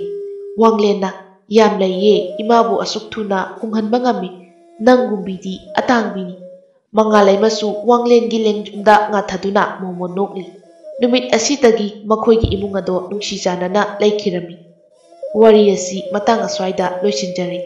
ꯋꯥꯡꯂꯦꯟꯅ, "ꯌꯥꯝ ꯂꯩꯌꯦ, ꯏꯃꯥꯕꯨ ꯑꯁꯨꯛ ꯊꯨꯅ ꯍꯨꯡꯍꯟꯕ ꯉꯝꯃꯤ꯫ ꯅꯪꯒꯨꯝꯕꯤꯗꯤ ꯑꯇꯥꯡꯕꯤꯅꯤ"꯫ ꯃꯉꯥꯂꯩꯃꯁꯨ ꯋꯥꯡꯂꯦꯟꯒꯤ ꯂꯦꯡꯖꯨꯝꯗ ꯉꯥꯊꯗꯨꯅ ꯃꯣꯃꯣꯟ ꯅꯣꯛꯂꯤ꯫ ꯅꯨꯃꯤꯠ ꯑꯁꯤꯗꯒꯤ ꯃꯈꯣꯏꯒꯤ ꯏꯃꯨꯡ ꯑꯗꯣ ꯅꯨꯡꯁꯤ ꯆꯥꯟꯅꯅ ꯂꯩꯈꯤꯔꯝꯃꯤ꯫ ꯋꯥꯔꯤ ꯑꯁꯤ ꯃꯇꯥꯡ ꯑꯁ꯭ꯋꯥꯏꯗ ꯂꯣꯏꯁꯤꯟꯖꯔꯦ꯫